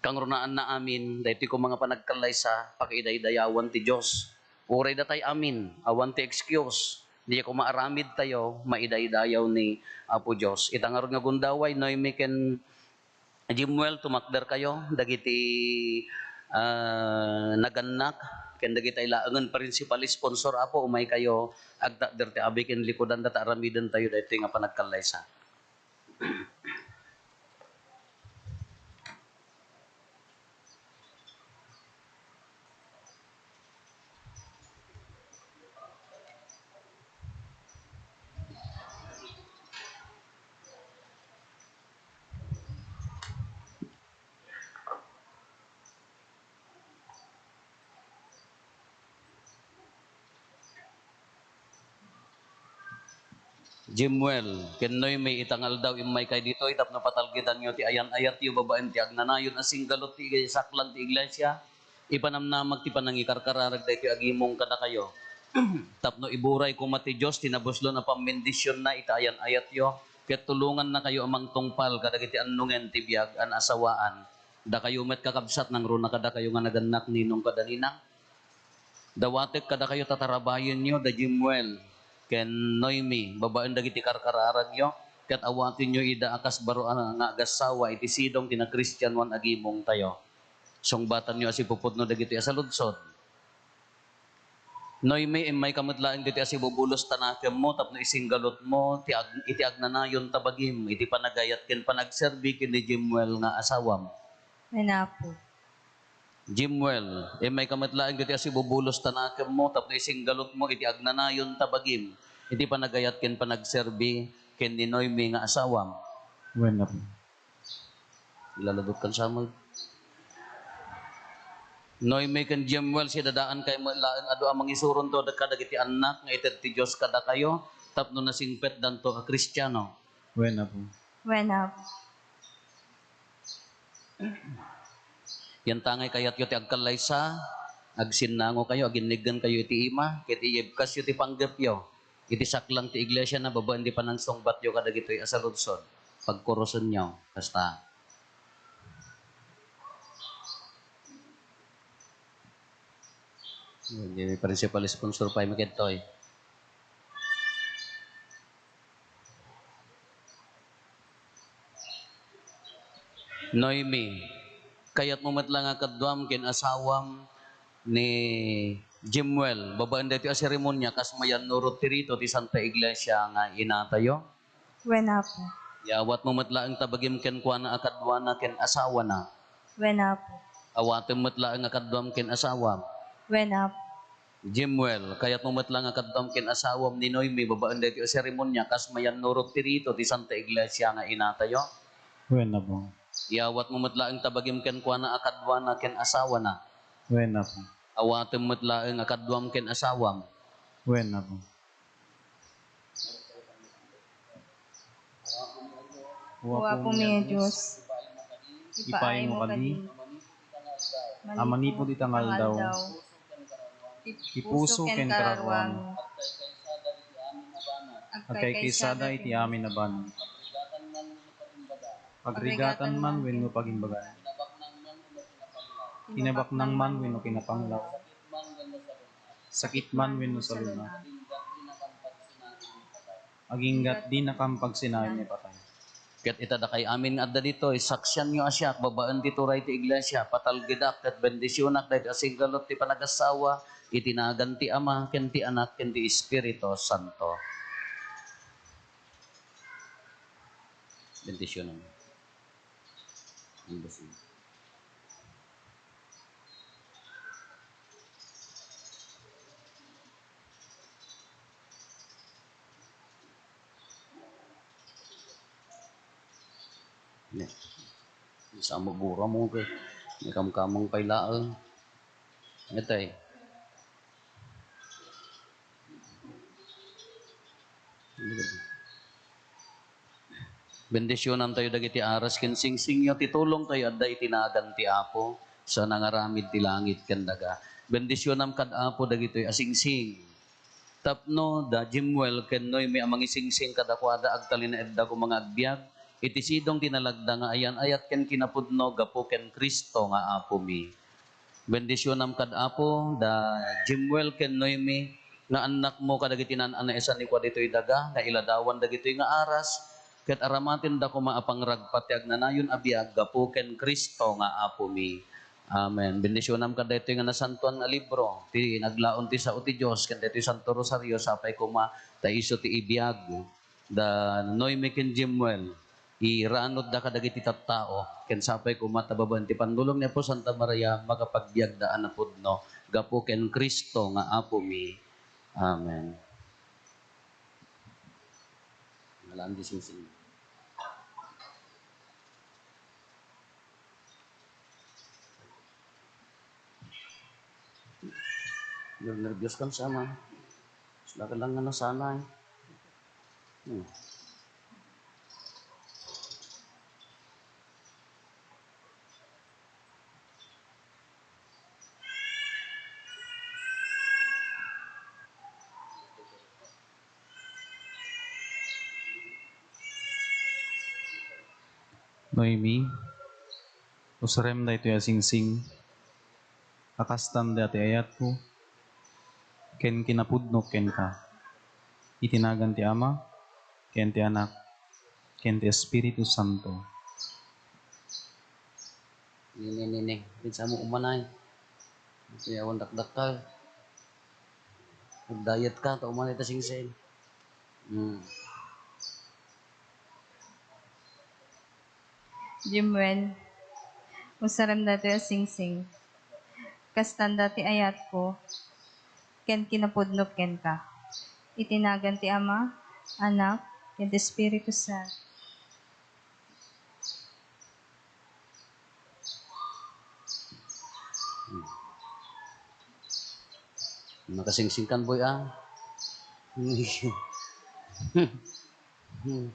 Kangrunaanna amin, daytoy koma nga panagkallaysa, pakaidaydayawan ti Dios. Uray datay amin, awan ti excuse. Diay koma aramid tayo, maidaydayaw ni Apo Dios. Ita ngarud nga gundaway, Noemi ken Jemuel, tumakder kayo dagiti, ah, nagannak ken dagiti laengen principal sponsor, Apo, umay kayo agtakder ti abi ken likudan ta aramiden tayo daytoy nga panagkallaysa. Jemuel ken Noemi, ita nga aldaw, immaykay ditoy tapno patalgedanyo ti ayan-ayatyo babaen ti agnanayon a singgalut ti saklang ti iglesia. Ipanamnamag ti panangikarkararag daytoy agimong kadakayo. Tapno iburay koma ti Dios ti nabuslon a pammendisionna ita ayan-ayatyo, ket tulongannakayo a mangtungpal kadagiti annongen ti biag a naasawaan. Dakayo met, kakabsat, nangruna kadakayo nga nagannak ninong kada ninang. Dawatek kadakayo ta tarabayenyo da Jemuel ken Noemi babaen dagiti karkararagyo, ket awatenyo ida a kas baro a nga agassawa iti sidong ti nakristianoan a gimongtayo. Sungbatanyo a sipupudno dagitoy a saludsod. Noemi, immayka met laeng ditoy a sibubulos ta nakemmo tapno isinggalutmo ti ag-, iti agnanayon ta bagim iti panagayat ken panagserbi ken ni Jemuel nga asawam. Wen, Apo. Jemuel, immayka met laeng ditoy a sibubulos ta nakemmo tapno isinggalutmo iti agnanayon ta bagim iti panagayat ken panagserbi ken ni Noemi nga asawam. Wen, Apo. Ilaladot kan samag. Noemi ken Jemuel, sidadaan kay met laeng adu a mangisuronto kadagiti annak nga ited ti Dios kadakayo tapno nasingpetdanto a Kristiano. Wen, Apo. Wen, Apo. Yantangay kayatyo ti agkallaysa, agsinnangokayo, aginniggenkayo iti ima, ket iyebkasyo ti panggepyo iti saklang ti iglesiana babaen ti panangsungbatyo kadagitoy a saludsod. Pagkurosenyo, kasta. Di principal sponsor pay makedtoy. Noemi, kayatmo met la nga kaduam ken asawam ni Jemuel babaen daytoy a seremonia kas mayannurot ti rito ti Santa Iglesia nga inatayo? Wen, Apo. Iyawatmo met laeng ta bagim kenkuana a kaduana ken asawana? Wen, Apo. Awatem met laeng a kaduam ken asawam? Wen, Apo. Jemuel, kayatmo met la nga kaduam ken asawam ni Noemi babaen daytoy a seremonia kas mayannurot ti rito ti Santa Iglesia nga inatayo? Wen, Apo. Iyawatmo met laeng ta bagim kenkuana a kaduana ken asawana? Wen, Apo. Awatem met laeng a kaduam ken asawam? Wen, Apo. O Apomi a Dios, ipaaymo kadi a manipud ita nga aldaw, ti puso ken kararuami agkaykaysada iti amin a banag, agrigatan man wenno pagimbagan, kinabaknang man wenno kinapanglaw, sakit man wenno salun-at, aginggat dinakam pagsinaen nga ipatay. Ket ita dakay amin nga adda ditoy, saksianyo a siak, babaen ti turay ti iglesia, patalgedak ket bendisionak daytoy a singgalut ti panagassawa iti nagan ti Ama, ken ti Anak, ken ti Espiritu Santo. Bendisionan. Ang basig. Ne. Sa mabura mo kay may kamkamang pay laeng. Ngatay. Bendisyonantayo dagiti aras ken singsingyo ti tulongtayo adda iti nagan ti Apo, sa nangaramid ti langit ken daga. Bendisyonam kad Apo dagitoy a singsing. Tapno da Jemuel ken Noemi a mangisingsing kadakuada, agtalinaedda koma nga agbiag iti sidong ti nalagda nga ayan-ayat ken kinapudno gapu ken Cristo nga Apomi. Bendisyonam kad Apo da Jemuel ken Noemi nga annakmo kadagiti naan-anaesan ni kua ditoy daga nga iladawan dagitoy nga aras, ket aramatenda koma a pangragpat ti agnanayon a biag gapu ken Cristo nga Apomi. Amen. Bendisyonam kad daytoy nga nasantoan a libro, ti naglaon ti sao ti Dios, ken daytoy Santo Rosario, sapay koma ta isu ti ibiag da Noemi ken Jemuel, iranudda kadagiti tattao, ken sapay koma ta babaen ti pannulong ni Apo Santa Maria, makapagbiagda a napudno gapu ken Cristo nga Apomi. Amen. Ngalan ti singsing. Nerbios kan sana. Sila ka lang nga nasanay. Noemi, usarem daytoy a singsing, a kastan daytoy ayatko, ken kinapudnok kenka. Iti nagan ti Ama, ken ti Anak, ken ti Espiritu Santo. Nini, nini, pinsa mo umanay. Iti awan dakdakkel. Nag-diet ka, ta umanay ta singsing. Hmm. Jemuel, usarem daytoy a singsing. Kastan daytoy ayatko, ken kinapudnok kenka. Iti nagan ti Ama, Anak, ken ti Espiritu Santo. Nakasingsing kan, boy, ah. Hmm.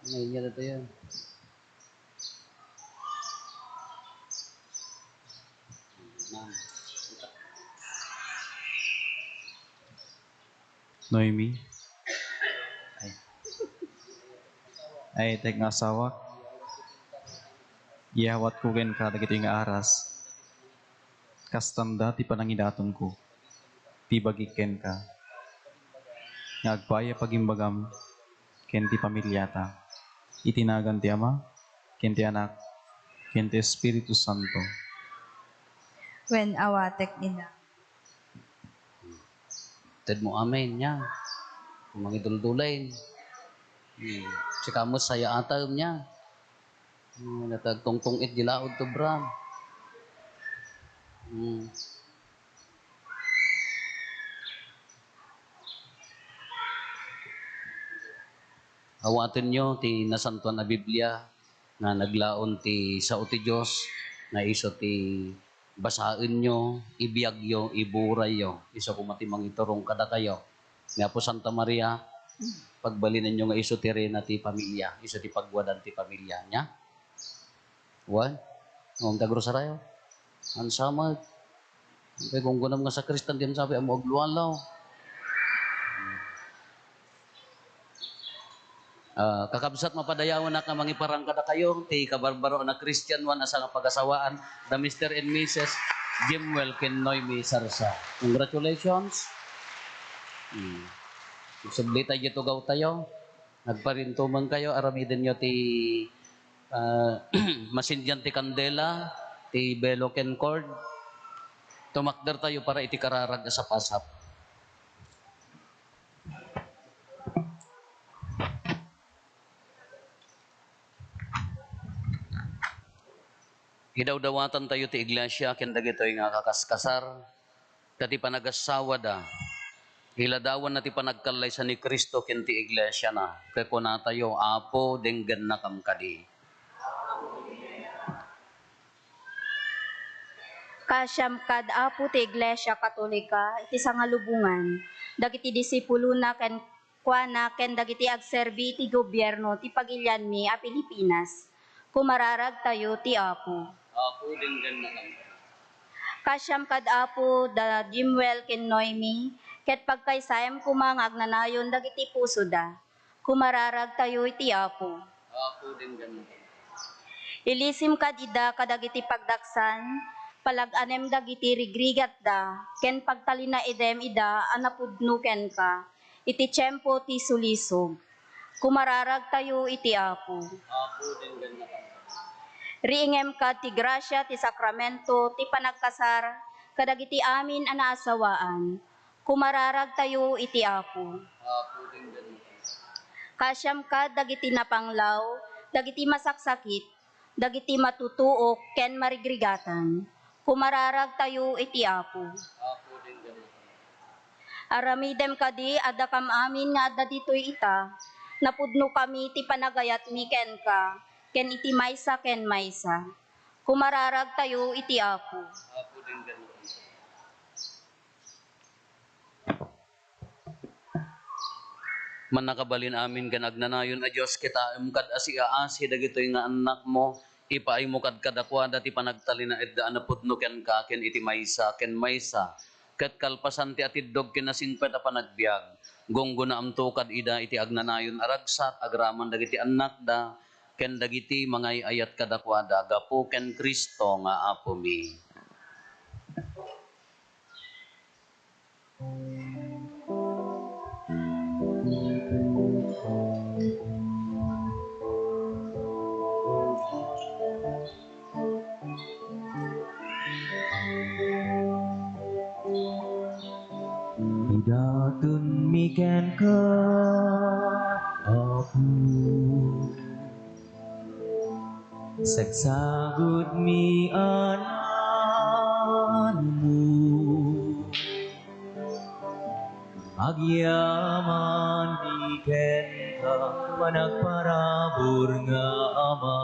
Ngayon niya na tayo. Noemi. Ay. Ay, tek nga asawak. Iyawatko kenka dagiti nga aras. Kastanda ti panangidatonko. Ti bagik kenka. Nga agpaay a pagimbagam ken ti familiata. Iti nagan ti Ama, ken ti Anak, ken ti Espiritu Santo. Wen, awatek ida. Tedmo amin, nia. Mangiduldulay. Hmm. Sika met sayaatem, nia. Hmm, natagtungtong-it di laud to, bra. Hmm. Awatenyo ti Nasantoan a Biblia nga naglaon ti sao ti Dios nga isu ti basaenyo, ibiagyo, iburayyo. Isu koma ti mangiturong kadakayo. Ni Apo Santa Maria, pagbalinenyo nga isu ti reyna ti pamilia, isu ti pagwadan ti pamilia niya. Wen? Ngem ti agrosaryo? Ansamek. Kay gunggunam nga sakristan, diyan sabi, amo aglualaw. Ah, kakabsat, mapadayawanak nga mangiparang kadakayo ti kabarbaroan a Kristianoan a sangpag-asawaan, da Mister and Missus Jimwell ken Noemi Sarsa. Congratulations. Hmm. Subli tayo, tugaw tayo. Nagparintumeng kayo, aramidenyo ti, ah, masindian ti kandela, ti belo ken cord. Tumakder tayo para iti kararag a sapasap. Idawdawatan tayo ti iglesia ken dagitoy nga kakaskasar, ta ti panagasawada, iladawanna ti panagkallaysa ni Cristo ken ti iglesiana. Ket kunatayo, Apo, denggennakam kadi. Kaasiam kad, Apo, ti Iglesia Katolika iti sangalubongan, dagiti disipulona ken kuana ken dagiti agserbi iti gobierno ti pagilianmi a Pilipinas. Kumararagtayo ti Apo. Apo, denggennakam. Kaasiam kad, Apo, da Jimwell ken Noemi, ket pagkaysayam koma nga agnanayon dagiti pusoda. Kumararagtayo iti Apo. Apo, denggennakam. Ilisim kad ida kadagiti pagdaksan, palag-anem dagiti rigrigatda, ken pagtalinaedem ida a napudno kenka iti tiempo ti sulisog. Kumararagtayo iti Apo. Apo, denggennakam. Riingem kad ti grasia ti sakramento ti panagkasar kadagiti amin a naasawaan. Kumararagtayo iti Apo. Apo, denggennakam. Kaasiam kad dagiti napanglaw, dagiti masaksakit, dagiti matutuok ken marigrigatan. Kumararagtayo iti Apo. Apo, denggennakam. Aramidem kadi a dakam amin nga adda ditoy ita, napudnokami ti panagayatmi kenka, ken iti maysa ken maysa. Kumararagtayo iti Apo. Apo, denggennakam. Mannakabalin amin ken agnanayon a Dios, kitaem kad asiaasi dagitoy nga annakmo, ipaaymo kad kadakuada ti panagtalinaedda a napudno kenka ken iti maysa ken maysa, ket kalpasan ti atiddog ken nasingpet a panagbiag, gunggonaamto kad ida iti agnanayon a ragsak agraman dagiti annakda ken dagiti mangay-ayat kadakuada gapu ken Cristo nga Apomi. Idatonmi kenka, Apo. Sagsagutmi a naanmo. Agyamanmi kenka, managparabur nga Ama.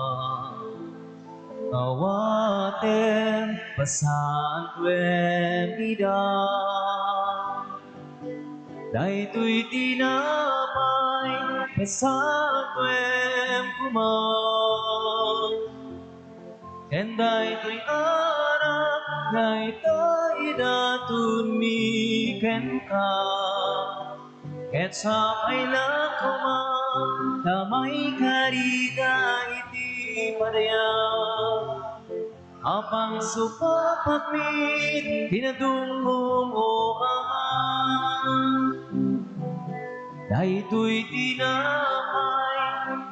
Awatem, pasantuem ida. Daytoy tinapay, pasantuem koma. Ken daytoy arak nga ita idatonmi kenka. Ket sapayna koma ta maikarida iti panayaw. Apangsupapatmi ti nadumom, O Ama. Daytoy tinapay,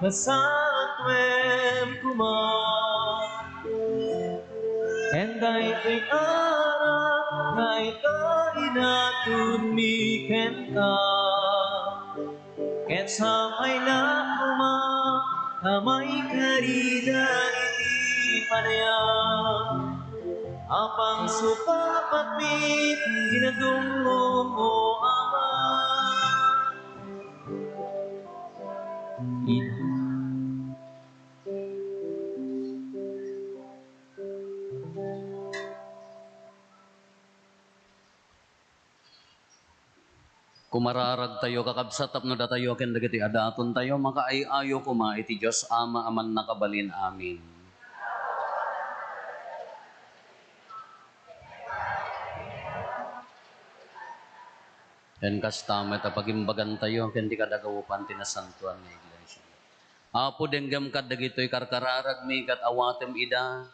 pasantuem koma. Ken daytoy arak nga ita idatonmi kenka. Ket sapayna koma ta maikarida iti panayaw. Apangsupapatmi ti nadumom, O Ama. Ina. Kumararagtayo, kakabsat, tapno datayo ken dagiti adatontayo makaay-ayo koma iti Dios Ama a mannakabalin amin. Ken kasta met a pagimbagantayo ken ti kadagawupan ti nasantoan nga iglesia. Apo, denggem kad dagitoy karkararagmi ket awatem ida.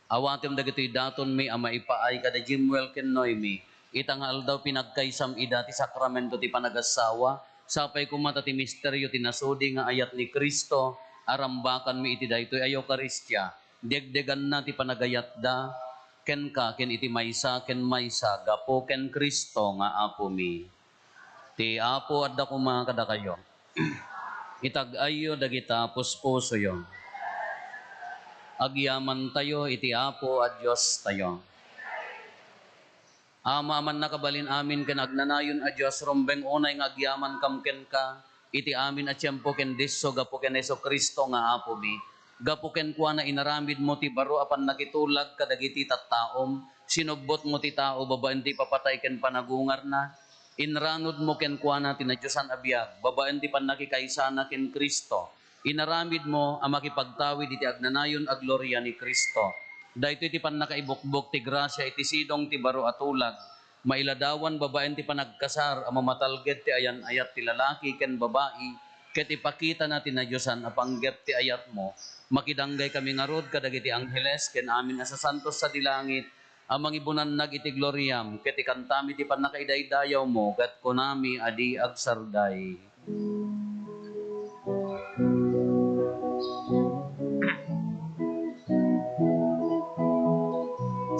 Awatem dagitoy datonmi a maipaay kada Jemuel ken Noemi. Ita nga aldaw, pinagkaysam ida ti sakramento ti panagassawa. Sapay koma ta ti misterio ti nasudi nga ayat ni Cristo a rambakanmi iti daytoy a Eukaristia. Degdeganna ti panagayatda kenka ken iti maysa ken maysa gapu ken Cristo nga Apomi. Ti Apo adda koma kadakayo. Itag-ayyo dagita puspusoyo. Agyamantayo iti Apo a Diostayo. Ama a mannakabalin amin ken agnanayon a Dios, rumbeng unay nga agyamankam kenka iti amin a tiempo ken disso gapu ken Jesu-Cristo nga Apomi. Gapu kenkuana, inaramidmo ti baro a pannakitulag kadagiti tattaom. Sinubbotmo ti tao babaen ti ipapatay ken panagungarna. Inranudmo kenkuana ti nadiosan a biag babaen ti pannakikaysana ken Cristo. Inaramidmo a makipagtawid iti agnanayon a gloria ni Cristo. Daytoy ti pannakaibukbok ti grasia iti sidong ti baro a tulag. Mailadawan babaen ti panagkasar a mamatalged ti ayan-ayat ti lalaki ken babai, ket ipakitana ti nadiosan a panggep ti ayatmo. Makidanggay kami ngarud kadagiti angheles ken amin a sasantos sadi langit, a mangibunannag iti gloriam, ket ikantami ti pannakaidaydayawmo, ket kunami a di agsarday.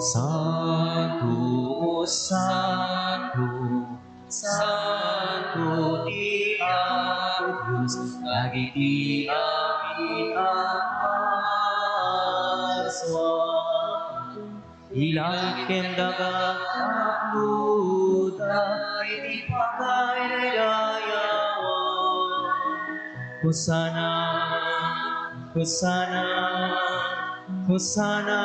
Santo, santo, santo ti Apo Dios, dagiti amin a marsua. Ilangit ken daga tapno adda iti pagkaidaydayawan. Hosanna, Hosanna, Hosanna,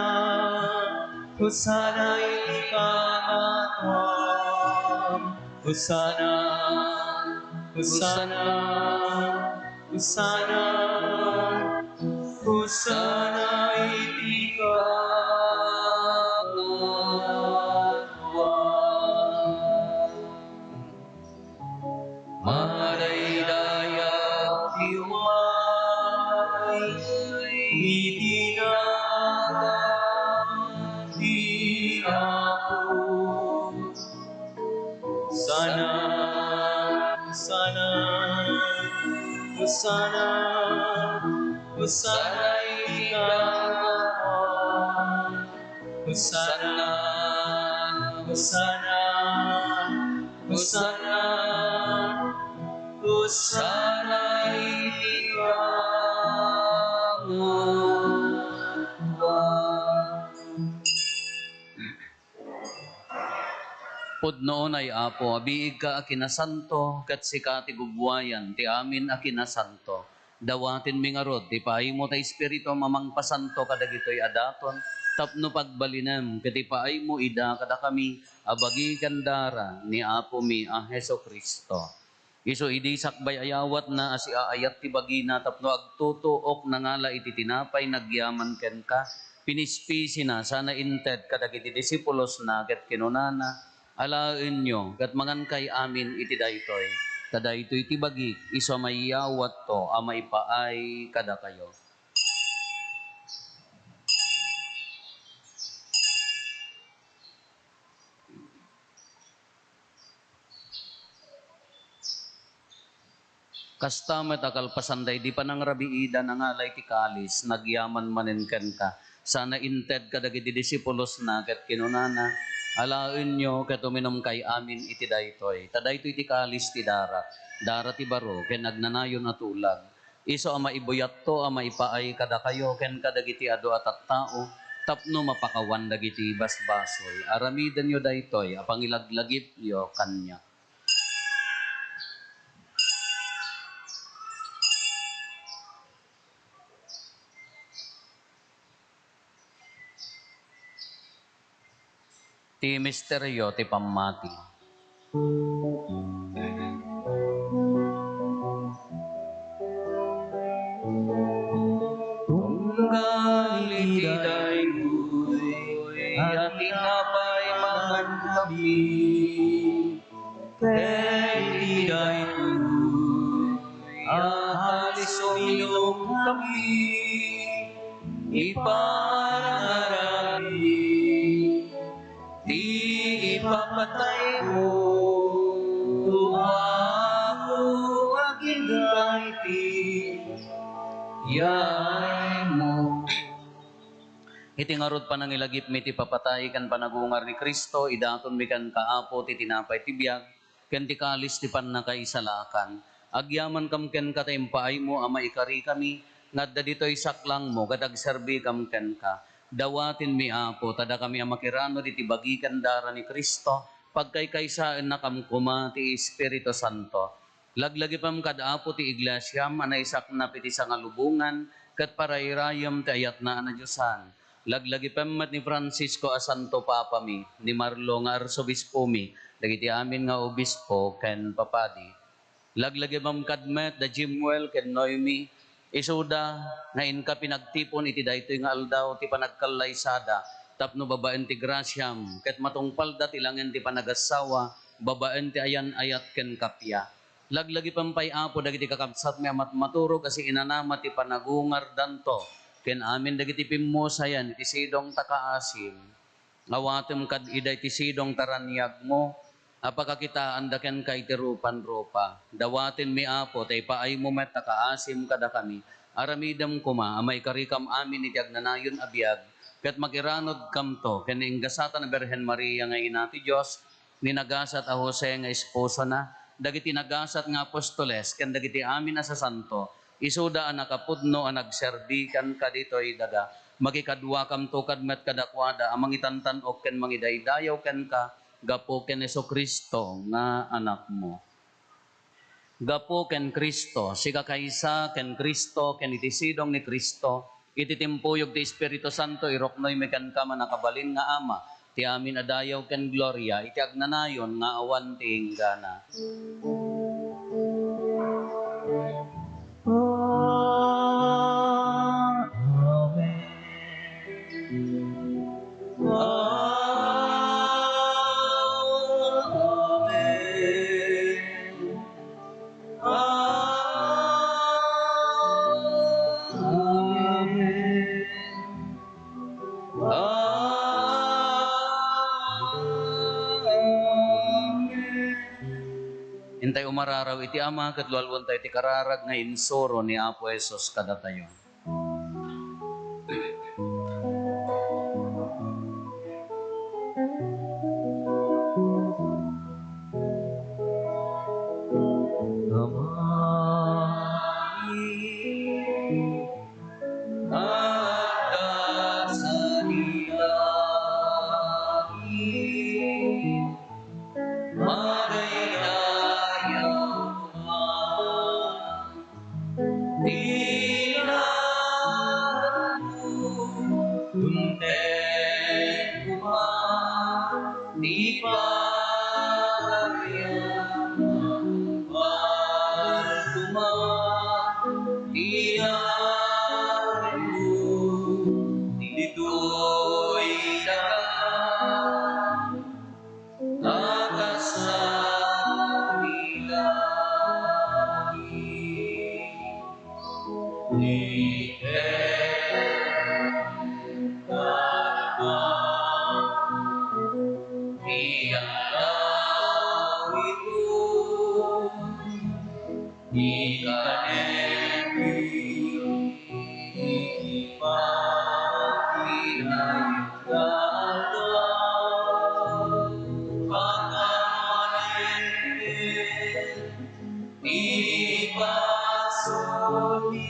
Hosanna iti kangatoan. Hosanna. Hosanna, Hosanna, Hosanna iti kabanwaan. Madaydayaw ti umay iti nagan ti Apo. Hosanna, Hosanna, Hosanna, Hosanna iti kabanwaan. Hosanna, Hosanna, Hosanna, Hosanna iti kabanwaan. Pudno unay, Apo, a biigka a kinasanto, ket sika ti gugwayan ti amin a kinasanto. Dawatenmi ngarud ti paaymo ta Espiritum a mangpasanto kadagitoy a daton, tapno pagbalinem ket ipaaymo ida kadakami a bagi ken dara ni Apomi a Jesu-Cristo. Isu idi sakbay a yawatna a siaayat ti bagina tapno agtutuok nangala iti tinapay nagyaman kenka, pinispisina sana inted kadagiti disipulosna ket kinunana, "Alaenyo ket mangankay amin iti daytoy, ta daytoy ti bagik isu a mayawatto a maipaay kadakayo." Kasta met a kalpasan daydi panangrabiida, nangala iti kalis, nagyaman manen kenka, sana inted kadagiti disipulosna ket kinunana, "Alaenyo ket uminumkay amin iti daytoy, ta daytoy ti kalis ti darak, darak ti baro ken agnanayon a tulag. Isu a maibuyatto a maipaay kadakayo ken kadagiti adu a tattao tapno mapakawan dagiti basbasol. Aramidenyo daytoy a pangilaglagipyo kaniak." Ti misterio ti pammati. Tunggal iti daytoy a tinapay mangankami, ken iti daytoy a kalis uminumkami, ipangarami ti ipapataymo, O Apo, agingga iti yaymo. Iti ngarud, panangilagipmi ti papatay ken panagungar ni Cristo, idatonmi kenka, Apo, ti tinapay ti biag, ken ti kalis ti pannakaisalakan. Agyamankam kenka ta impaaymo a maikarikami nga adda ditoy saklangmo ket agserbikam kenka. Dawatenmi, Apo, ta dakami a makiranud iti bagi ken dara ni Cristo, pagkaykaysaennakam koma ti Espiritu Santo. Laglagipem kad Apo ti iglesiam a naisaknap iti sangalubongan ket parairayem ti ayatna a nadiosan. Laglagipem met ni Francisco a Santo Papami, ni Marlo nga Arsobispomi, dagiti amin nga obispo ken papadi. Laglagipem kad met da Jimuel ken Noemi, isuda nga inka pinagtipon iti daytoy nga aldaw ti panagkallaysada tapno babaen ti grasiam ket matungpalda ti langen ti panagassawa babaen ti ayan-ayat ken kappia. Laglagipem pay, Apo, dagiti kakabsatmi a matmaturog a siinanama ti panagungardanto ken amin dagiti pimmusayan iti sidong ta kaasim. Awatem kad ida iti sidong ta raniagmo a pakakitaanda kenka iti rupan-rupa. Dawatenmi, Apo, ta ipaaymo met ta kaasim kadakami. Aramidem koma a maikarikam amin iti agnanayon a biag ket makiranudkamto ken ni Ingasatan a Birhen Maria nga Ina ti Dios, ni nagasat a Jose nga esposona, dagiti nagasat nga apostoles, ken dagiti amin a sasanto, isuda a nakapudno a nagserbi kenka ditoy daga. Makikaduakamto kad met kadakuada a mangitantan-ok ken mangidaydayaw kenka gapu ken Jesu-Cristo nga Anakmo. Gapu ken Cristo, sika kaysa ken Cristo, ken iti sidong ni Cristo, iti timpuyog ti Espiritu Santo, iruknoymi kenka, mannakabalin nga Ama, ti amin a dayaw ken gloria iti agnanayon nga awan ti inggana. Mararaw iti Ama ket lualuentayo ti kararag nga insuro ni Apo Jesus kadatayo. Ama, adda sa langit, madaydayaw koma ti naganmo, inted koma ti pagariam, tungpal koma ti naganmo ditoy daga, a kas langit. Iket ti aldaw ito, ikanenmi iti pagpinayam nga aldaw, pagariam, ti basol ti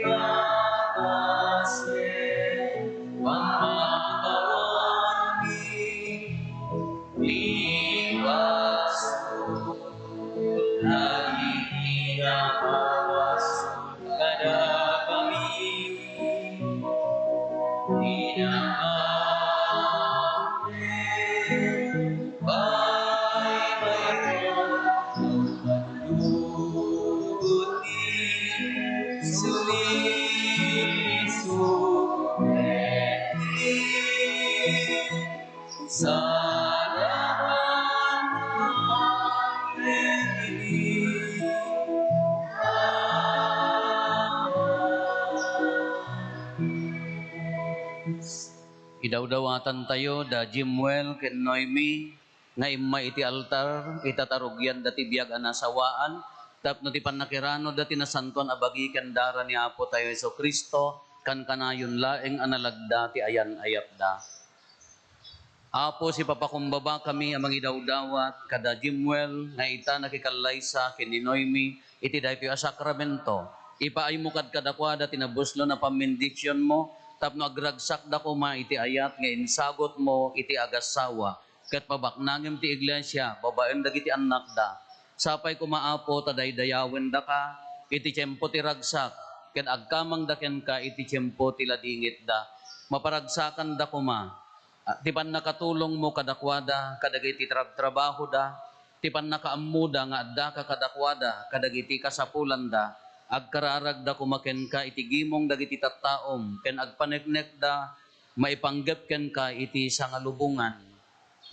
ragas ken pammapawanmi ti basol dagiti nakabasol kadakami. Ti nakaammo, baybay, panlubuti, suliso, salamat. Idawdawatantayo da Jimuel ken Noemi nga immay iti altar, itatarugianda ti biag a nasawaan tapno ti pannakiranoda ti nasantoan a bagi ken dara ni Apotayo Jesu-Cristo, kankanayon laeng a nalagda ti ayan-ayatda. Apo, sipapakumbabakami a mangidawdawat kada Jimuel nga ita nakikallaysa ken ni Noemi iti daytoy a sakramento. Ipaaymo kad kadakuada ti nabuslon a pammendisionmo tapno agragsakda koma iti ayat nga insagutmo iti agassawa, ket pabaknangem ti iglesia babaen dagiti annakda. Sapay koma, Apo, ta daydayawendaka iti tiempo ti ragsak, ket agkamangda kenka iti tiempo ti ladingitda. Maparagsakanda koma. Ah, ti pannakatulongmo kadakuada kadagiti trabtrabahoda, ti pannakaammoda nga addaka kadakuada kadagiti kasapulanda, agkararagda koma kenka iti gimong dagiti tattaom ken agpaneknekda maipanggep kenka iti sangalubongan.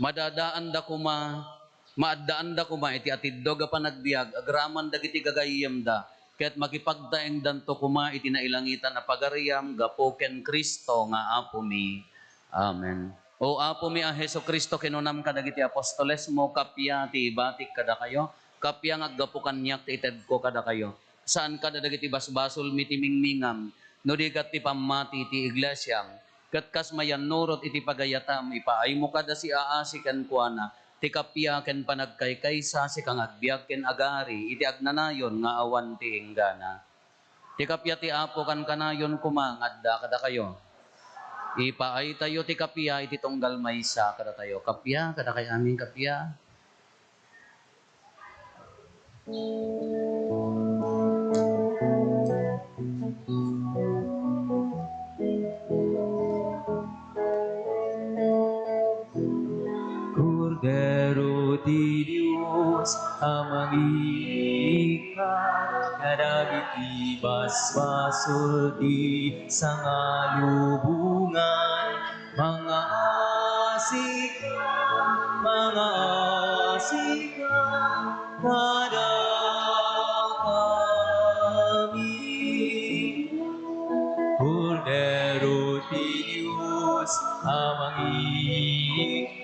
Madadaanda koma Maaddaanda koma iti atiddog a panagbiag agraman dagiti gagayyemda, ket makipagtaengdanto koma iti nailangitan a pagariam gapu ken Cristo nga Apomi. Amen. O Apomi a Jesu-Cristo, kinunam kadagiti apostolesmo, kappia ti ibatik kadakayo, kappia nga aggapu kaniak ti itedko kadakayo. Saan kada dagiti basbasolmi ti mingmingam, no di ket ti pammati ti iglesiam. Ket kas mayannurot iti pagayatam, ipaaymo kada siaasi kenkuana ti kappia ken panagkaykaysa, sika nga agbiag ken agari iti agnanayon nga awan ti inggana. Ti kappia ti Apo kankanayon koma nga adda kadakayo. Ipaaytayo ti kappia iti tunggal maysa kadatayo. Kappia, kadakayo amin, kappia. Kordero ti Dios a mangikkat kadagiti basbasol ti sangalubongan. Mangaasika, mangaasika kadakami. Kordero ti Dios a mangikkat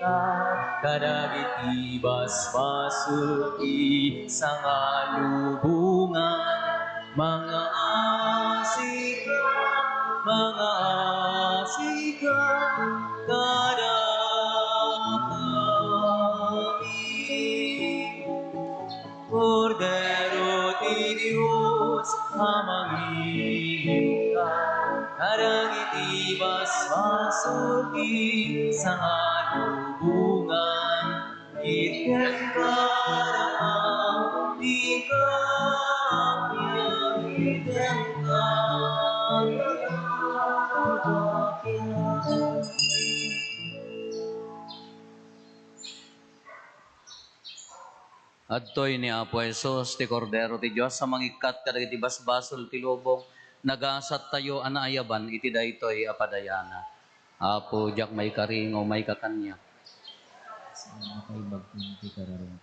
kadagiti basbasol ti sangalubongan. Mangaasika, mangaasika kadakami. Kordero ti Dios a mangikan kadagiti basbasol ti sangalubongan. Itken kada amin ti kaamia, itken kada amin. Adtoy ni Apo Jesus, ti Kordero ti Dios a mangikkat kadagiti basbasol ti lubong. Nagasattayo a naayaban iti daytoy a padayana. Apo, diak maikari nga umayka kaniak. Saan a kaibagton ti kararua?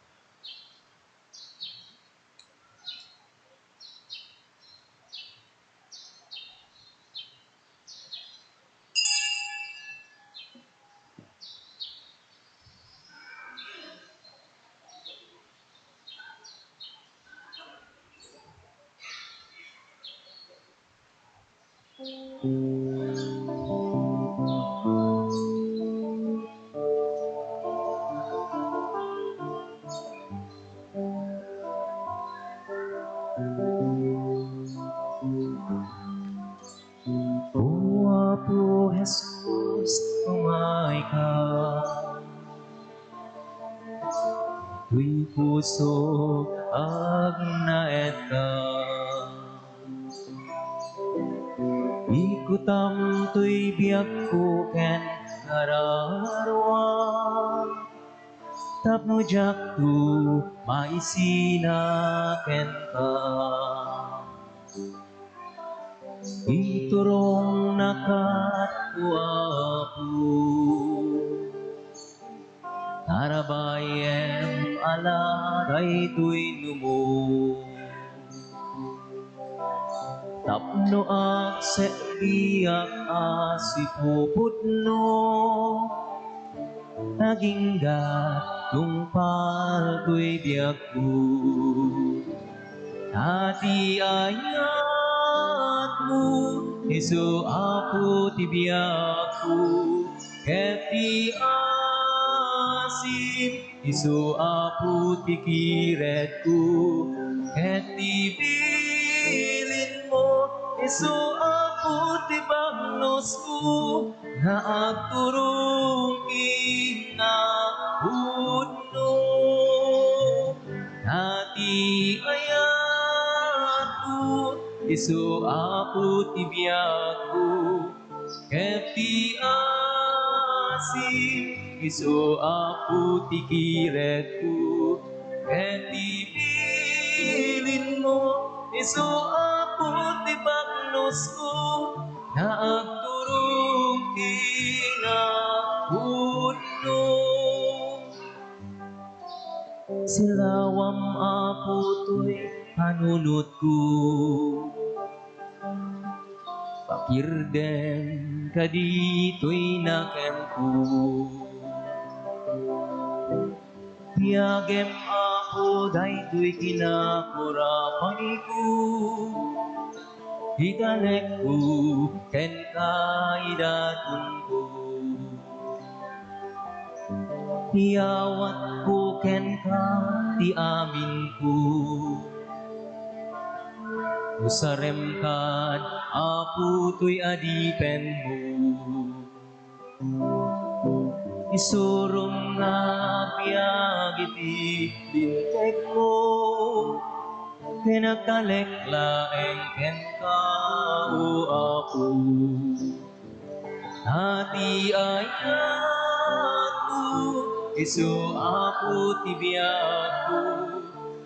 O Apo Jesus, umayka. Ditoy pusok agnaedka. Ikutam toy biagko ken kararua, tapno diakto maisina kenka. Iturongnak, O Apo. Tarabayem a la daytoy numo. Tapno agserbiak a sipuputno, agingga tungpal toy biagko. Ta ti ayatmo, isu Apo ti biagko, ket ti asim, isu Apo ti kiretko, ket ti bilinmo, isu Apo ti bagnosko, nga agturong kinapudno. Ta ti ayatko, isu Apo ti biagko, ket ti asim, isu Apo ti kiretko, ket ti bilinmo, isu Apo ti bagnosko, nga agturong kinapudno. Silawam, Apo, toy panunotko. Pakirdem kaditoy nakemko. Biagem, Apo, daytoy kinakurapanko. Italekko kenka, idatonko. Iyawatko kenka ti aminko. Usarem kad, Apo, toy adipenmo. Isurom nga agbiag iti lintegmo, ken agtalek laeng kenka, O Apo. Ta ti ayatko, isu Apo ti biagko,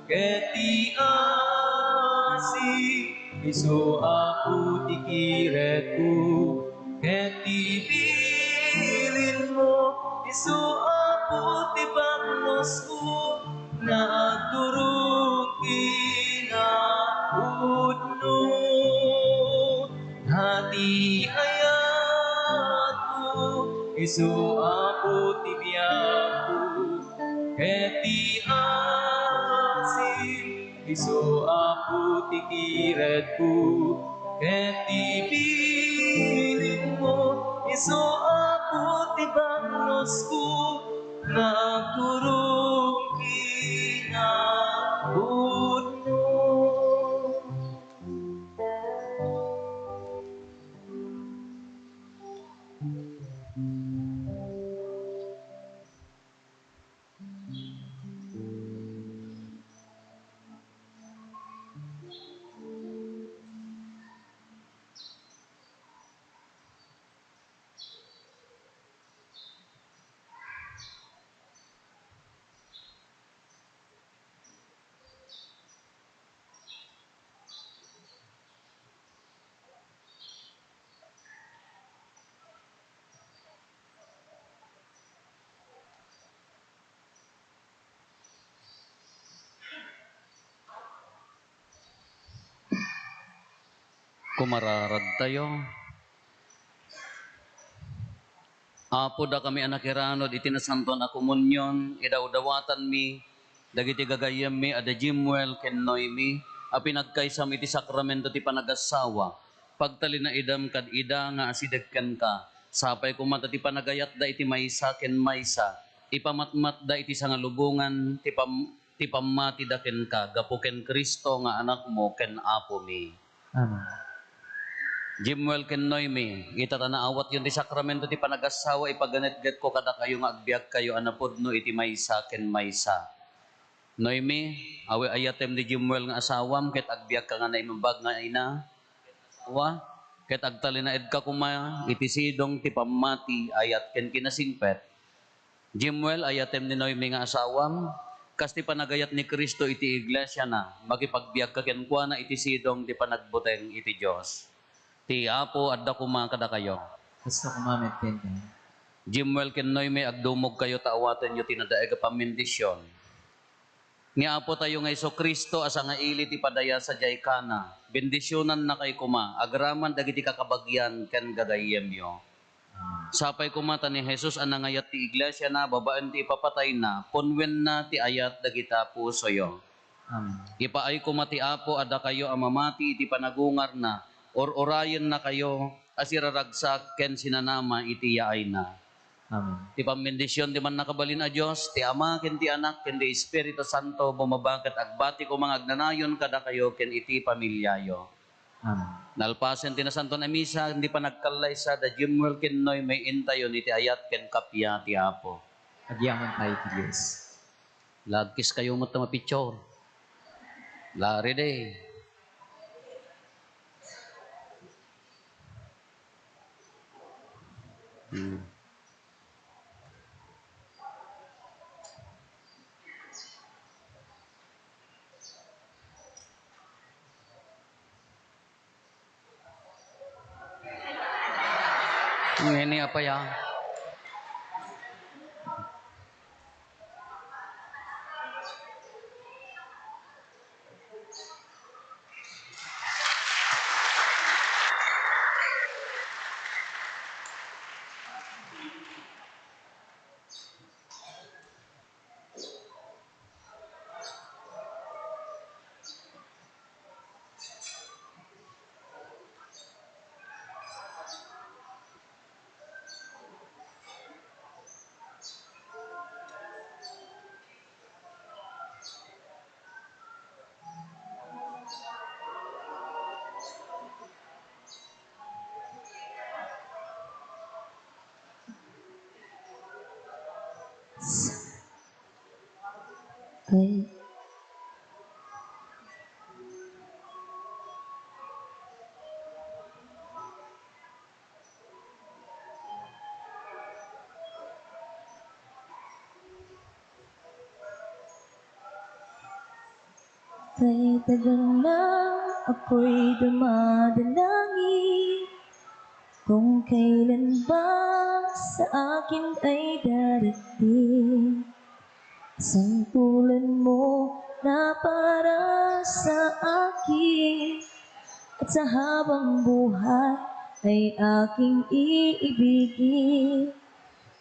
ket ti asim, isu Apo ti kiretko, ket ti bilinmo, isu Apo ti bagnosko, nga agturong kinapudno. Ta ti ayatko, Isu, Apo, ti biagko ket ti asin. Isu, Apo, ti kiredko ket ti bilinmo. Isu, Apo, ti banusko nga agturong kinapudno. Kumararadtayo. Apo, dakami a nakiranud iti Nasantoan a Komunion, idawdawatanmi dagiti gagayyemmi a da Jimuel ken Noemi a pinagkaysam iti sakramento ti panagassawa. Pagtalinaedam kad ida nga asideg kenka. Sapay koma ta ti panagayatda iti maysa ken maysa, ipamatmatda iti sangalubongan ti pam-, ti pammatida kenka gapu ken Cristo nga Anakmo ken Apomi. Amen. Jimuel ken Noemi, ita ta naawatyon ti sakramento ti panagassawa, ipaganetgetko kadakayo nga agbiagkayo a napudno iti maysa ken maysa. Noemi, awi ayatem ni Jimuel nga asawam ket agbiagka nga naimbag nga ina, asawa, ket agtalinaedka koma iti sidong ti pammati, ayat ken kinasingpet. Jimuel, ayatem ni Noemi nga asawam, kas ti panagayat ni Cristo iti iglesiana, makipagbiagka kenkuana iti sidong ti panagbuteng iti Dios. Ti Apo adda koma kadakayo. Kasta koma met kenka. Jimuel ken Noemi, agdumogkayo ta awatenyo ti nadaig a pammendision. Ni Apotayo nga Jesu-Cristo a sangaili ti padaya sadiay Cana, bendisionannakay koma agraman dagiti kakabagian ken gagayyemyo. Amen. Sapay koma ta ni Jesus a nangayat ti iglesiana babaen ti ipapatayna, punwenna ti ayat dagita pusoyo. Amen. Ipaay koma ti Apo a dakayo a mamati iti panagungarna, ur-urayennakayo a siraragsak ken sinanama iti yaayna. Amen. Ti pammendision ti Mannakabalin a Dios, ti Ama, ken ti Anak, ken ti Espiritu Santo, bumaba ket agbati koma nga agnanayon kadakayo ken iti familiayo. Amen. Nalpasen ti Nasantoan a Misa, ken ti panagkallaysa da Jimuel ken Noemi, intayon iti ayat ken kappia ti Apo. Agyamankay ti Dios. Lagkiskayo met ta mapicture. La, ready. Hmm. Ngeni apay a? Kay Kay taganna akoy dumadalangin, kung kailan ba sa akin ay darating. Sangtulan mo na para sa akin, at sa habang buhay ay aking iibigin.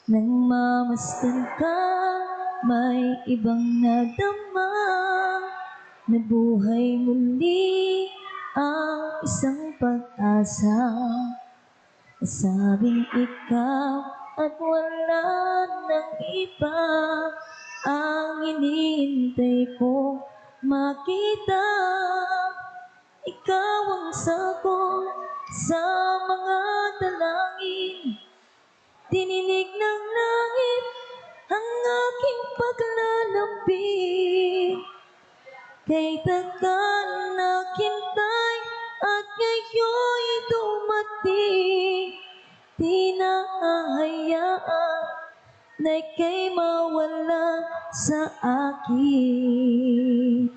Nang mamasdan ka, may ibang nadama. Nabuhay muli ang isang pag-asa. Sabing ikaw at wala nang iba ang hinihintay ko makita. Ikaw ang sagot sa mga dalangin. Dininig ng langit ang aking paglalambing. Kay tagal na kintay at ngayon dumating. Di na hahayaan na ika'y mawala sa akin.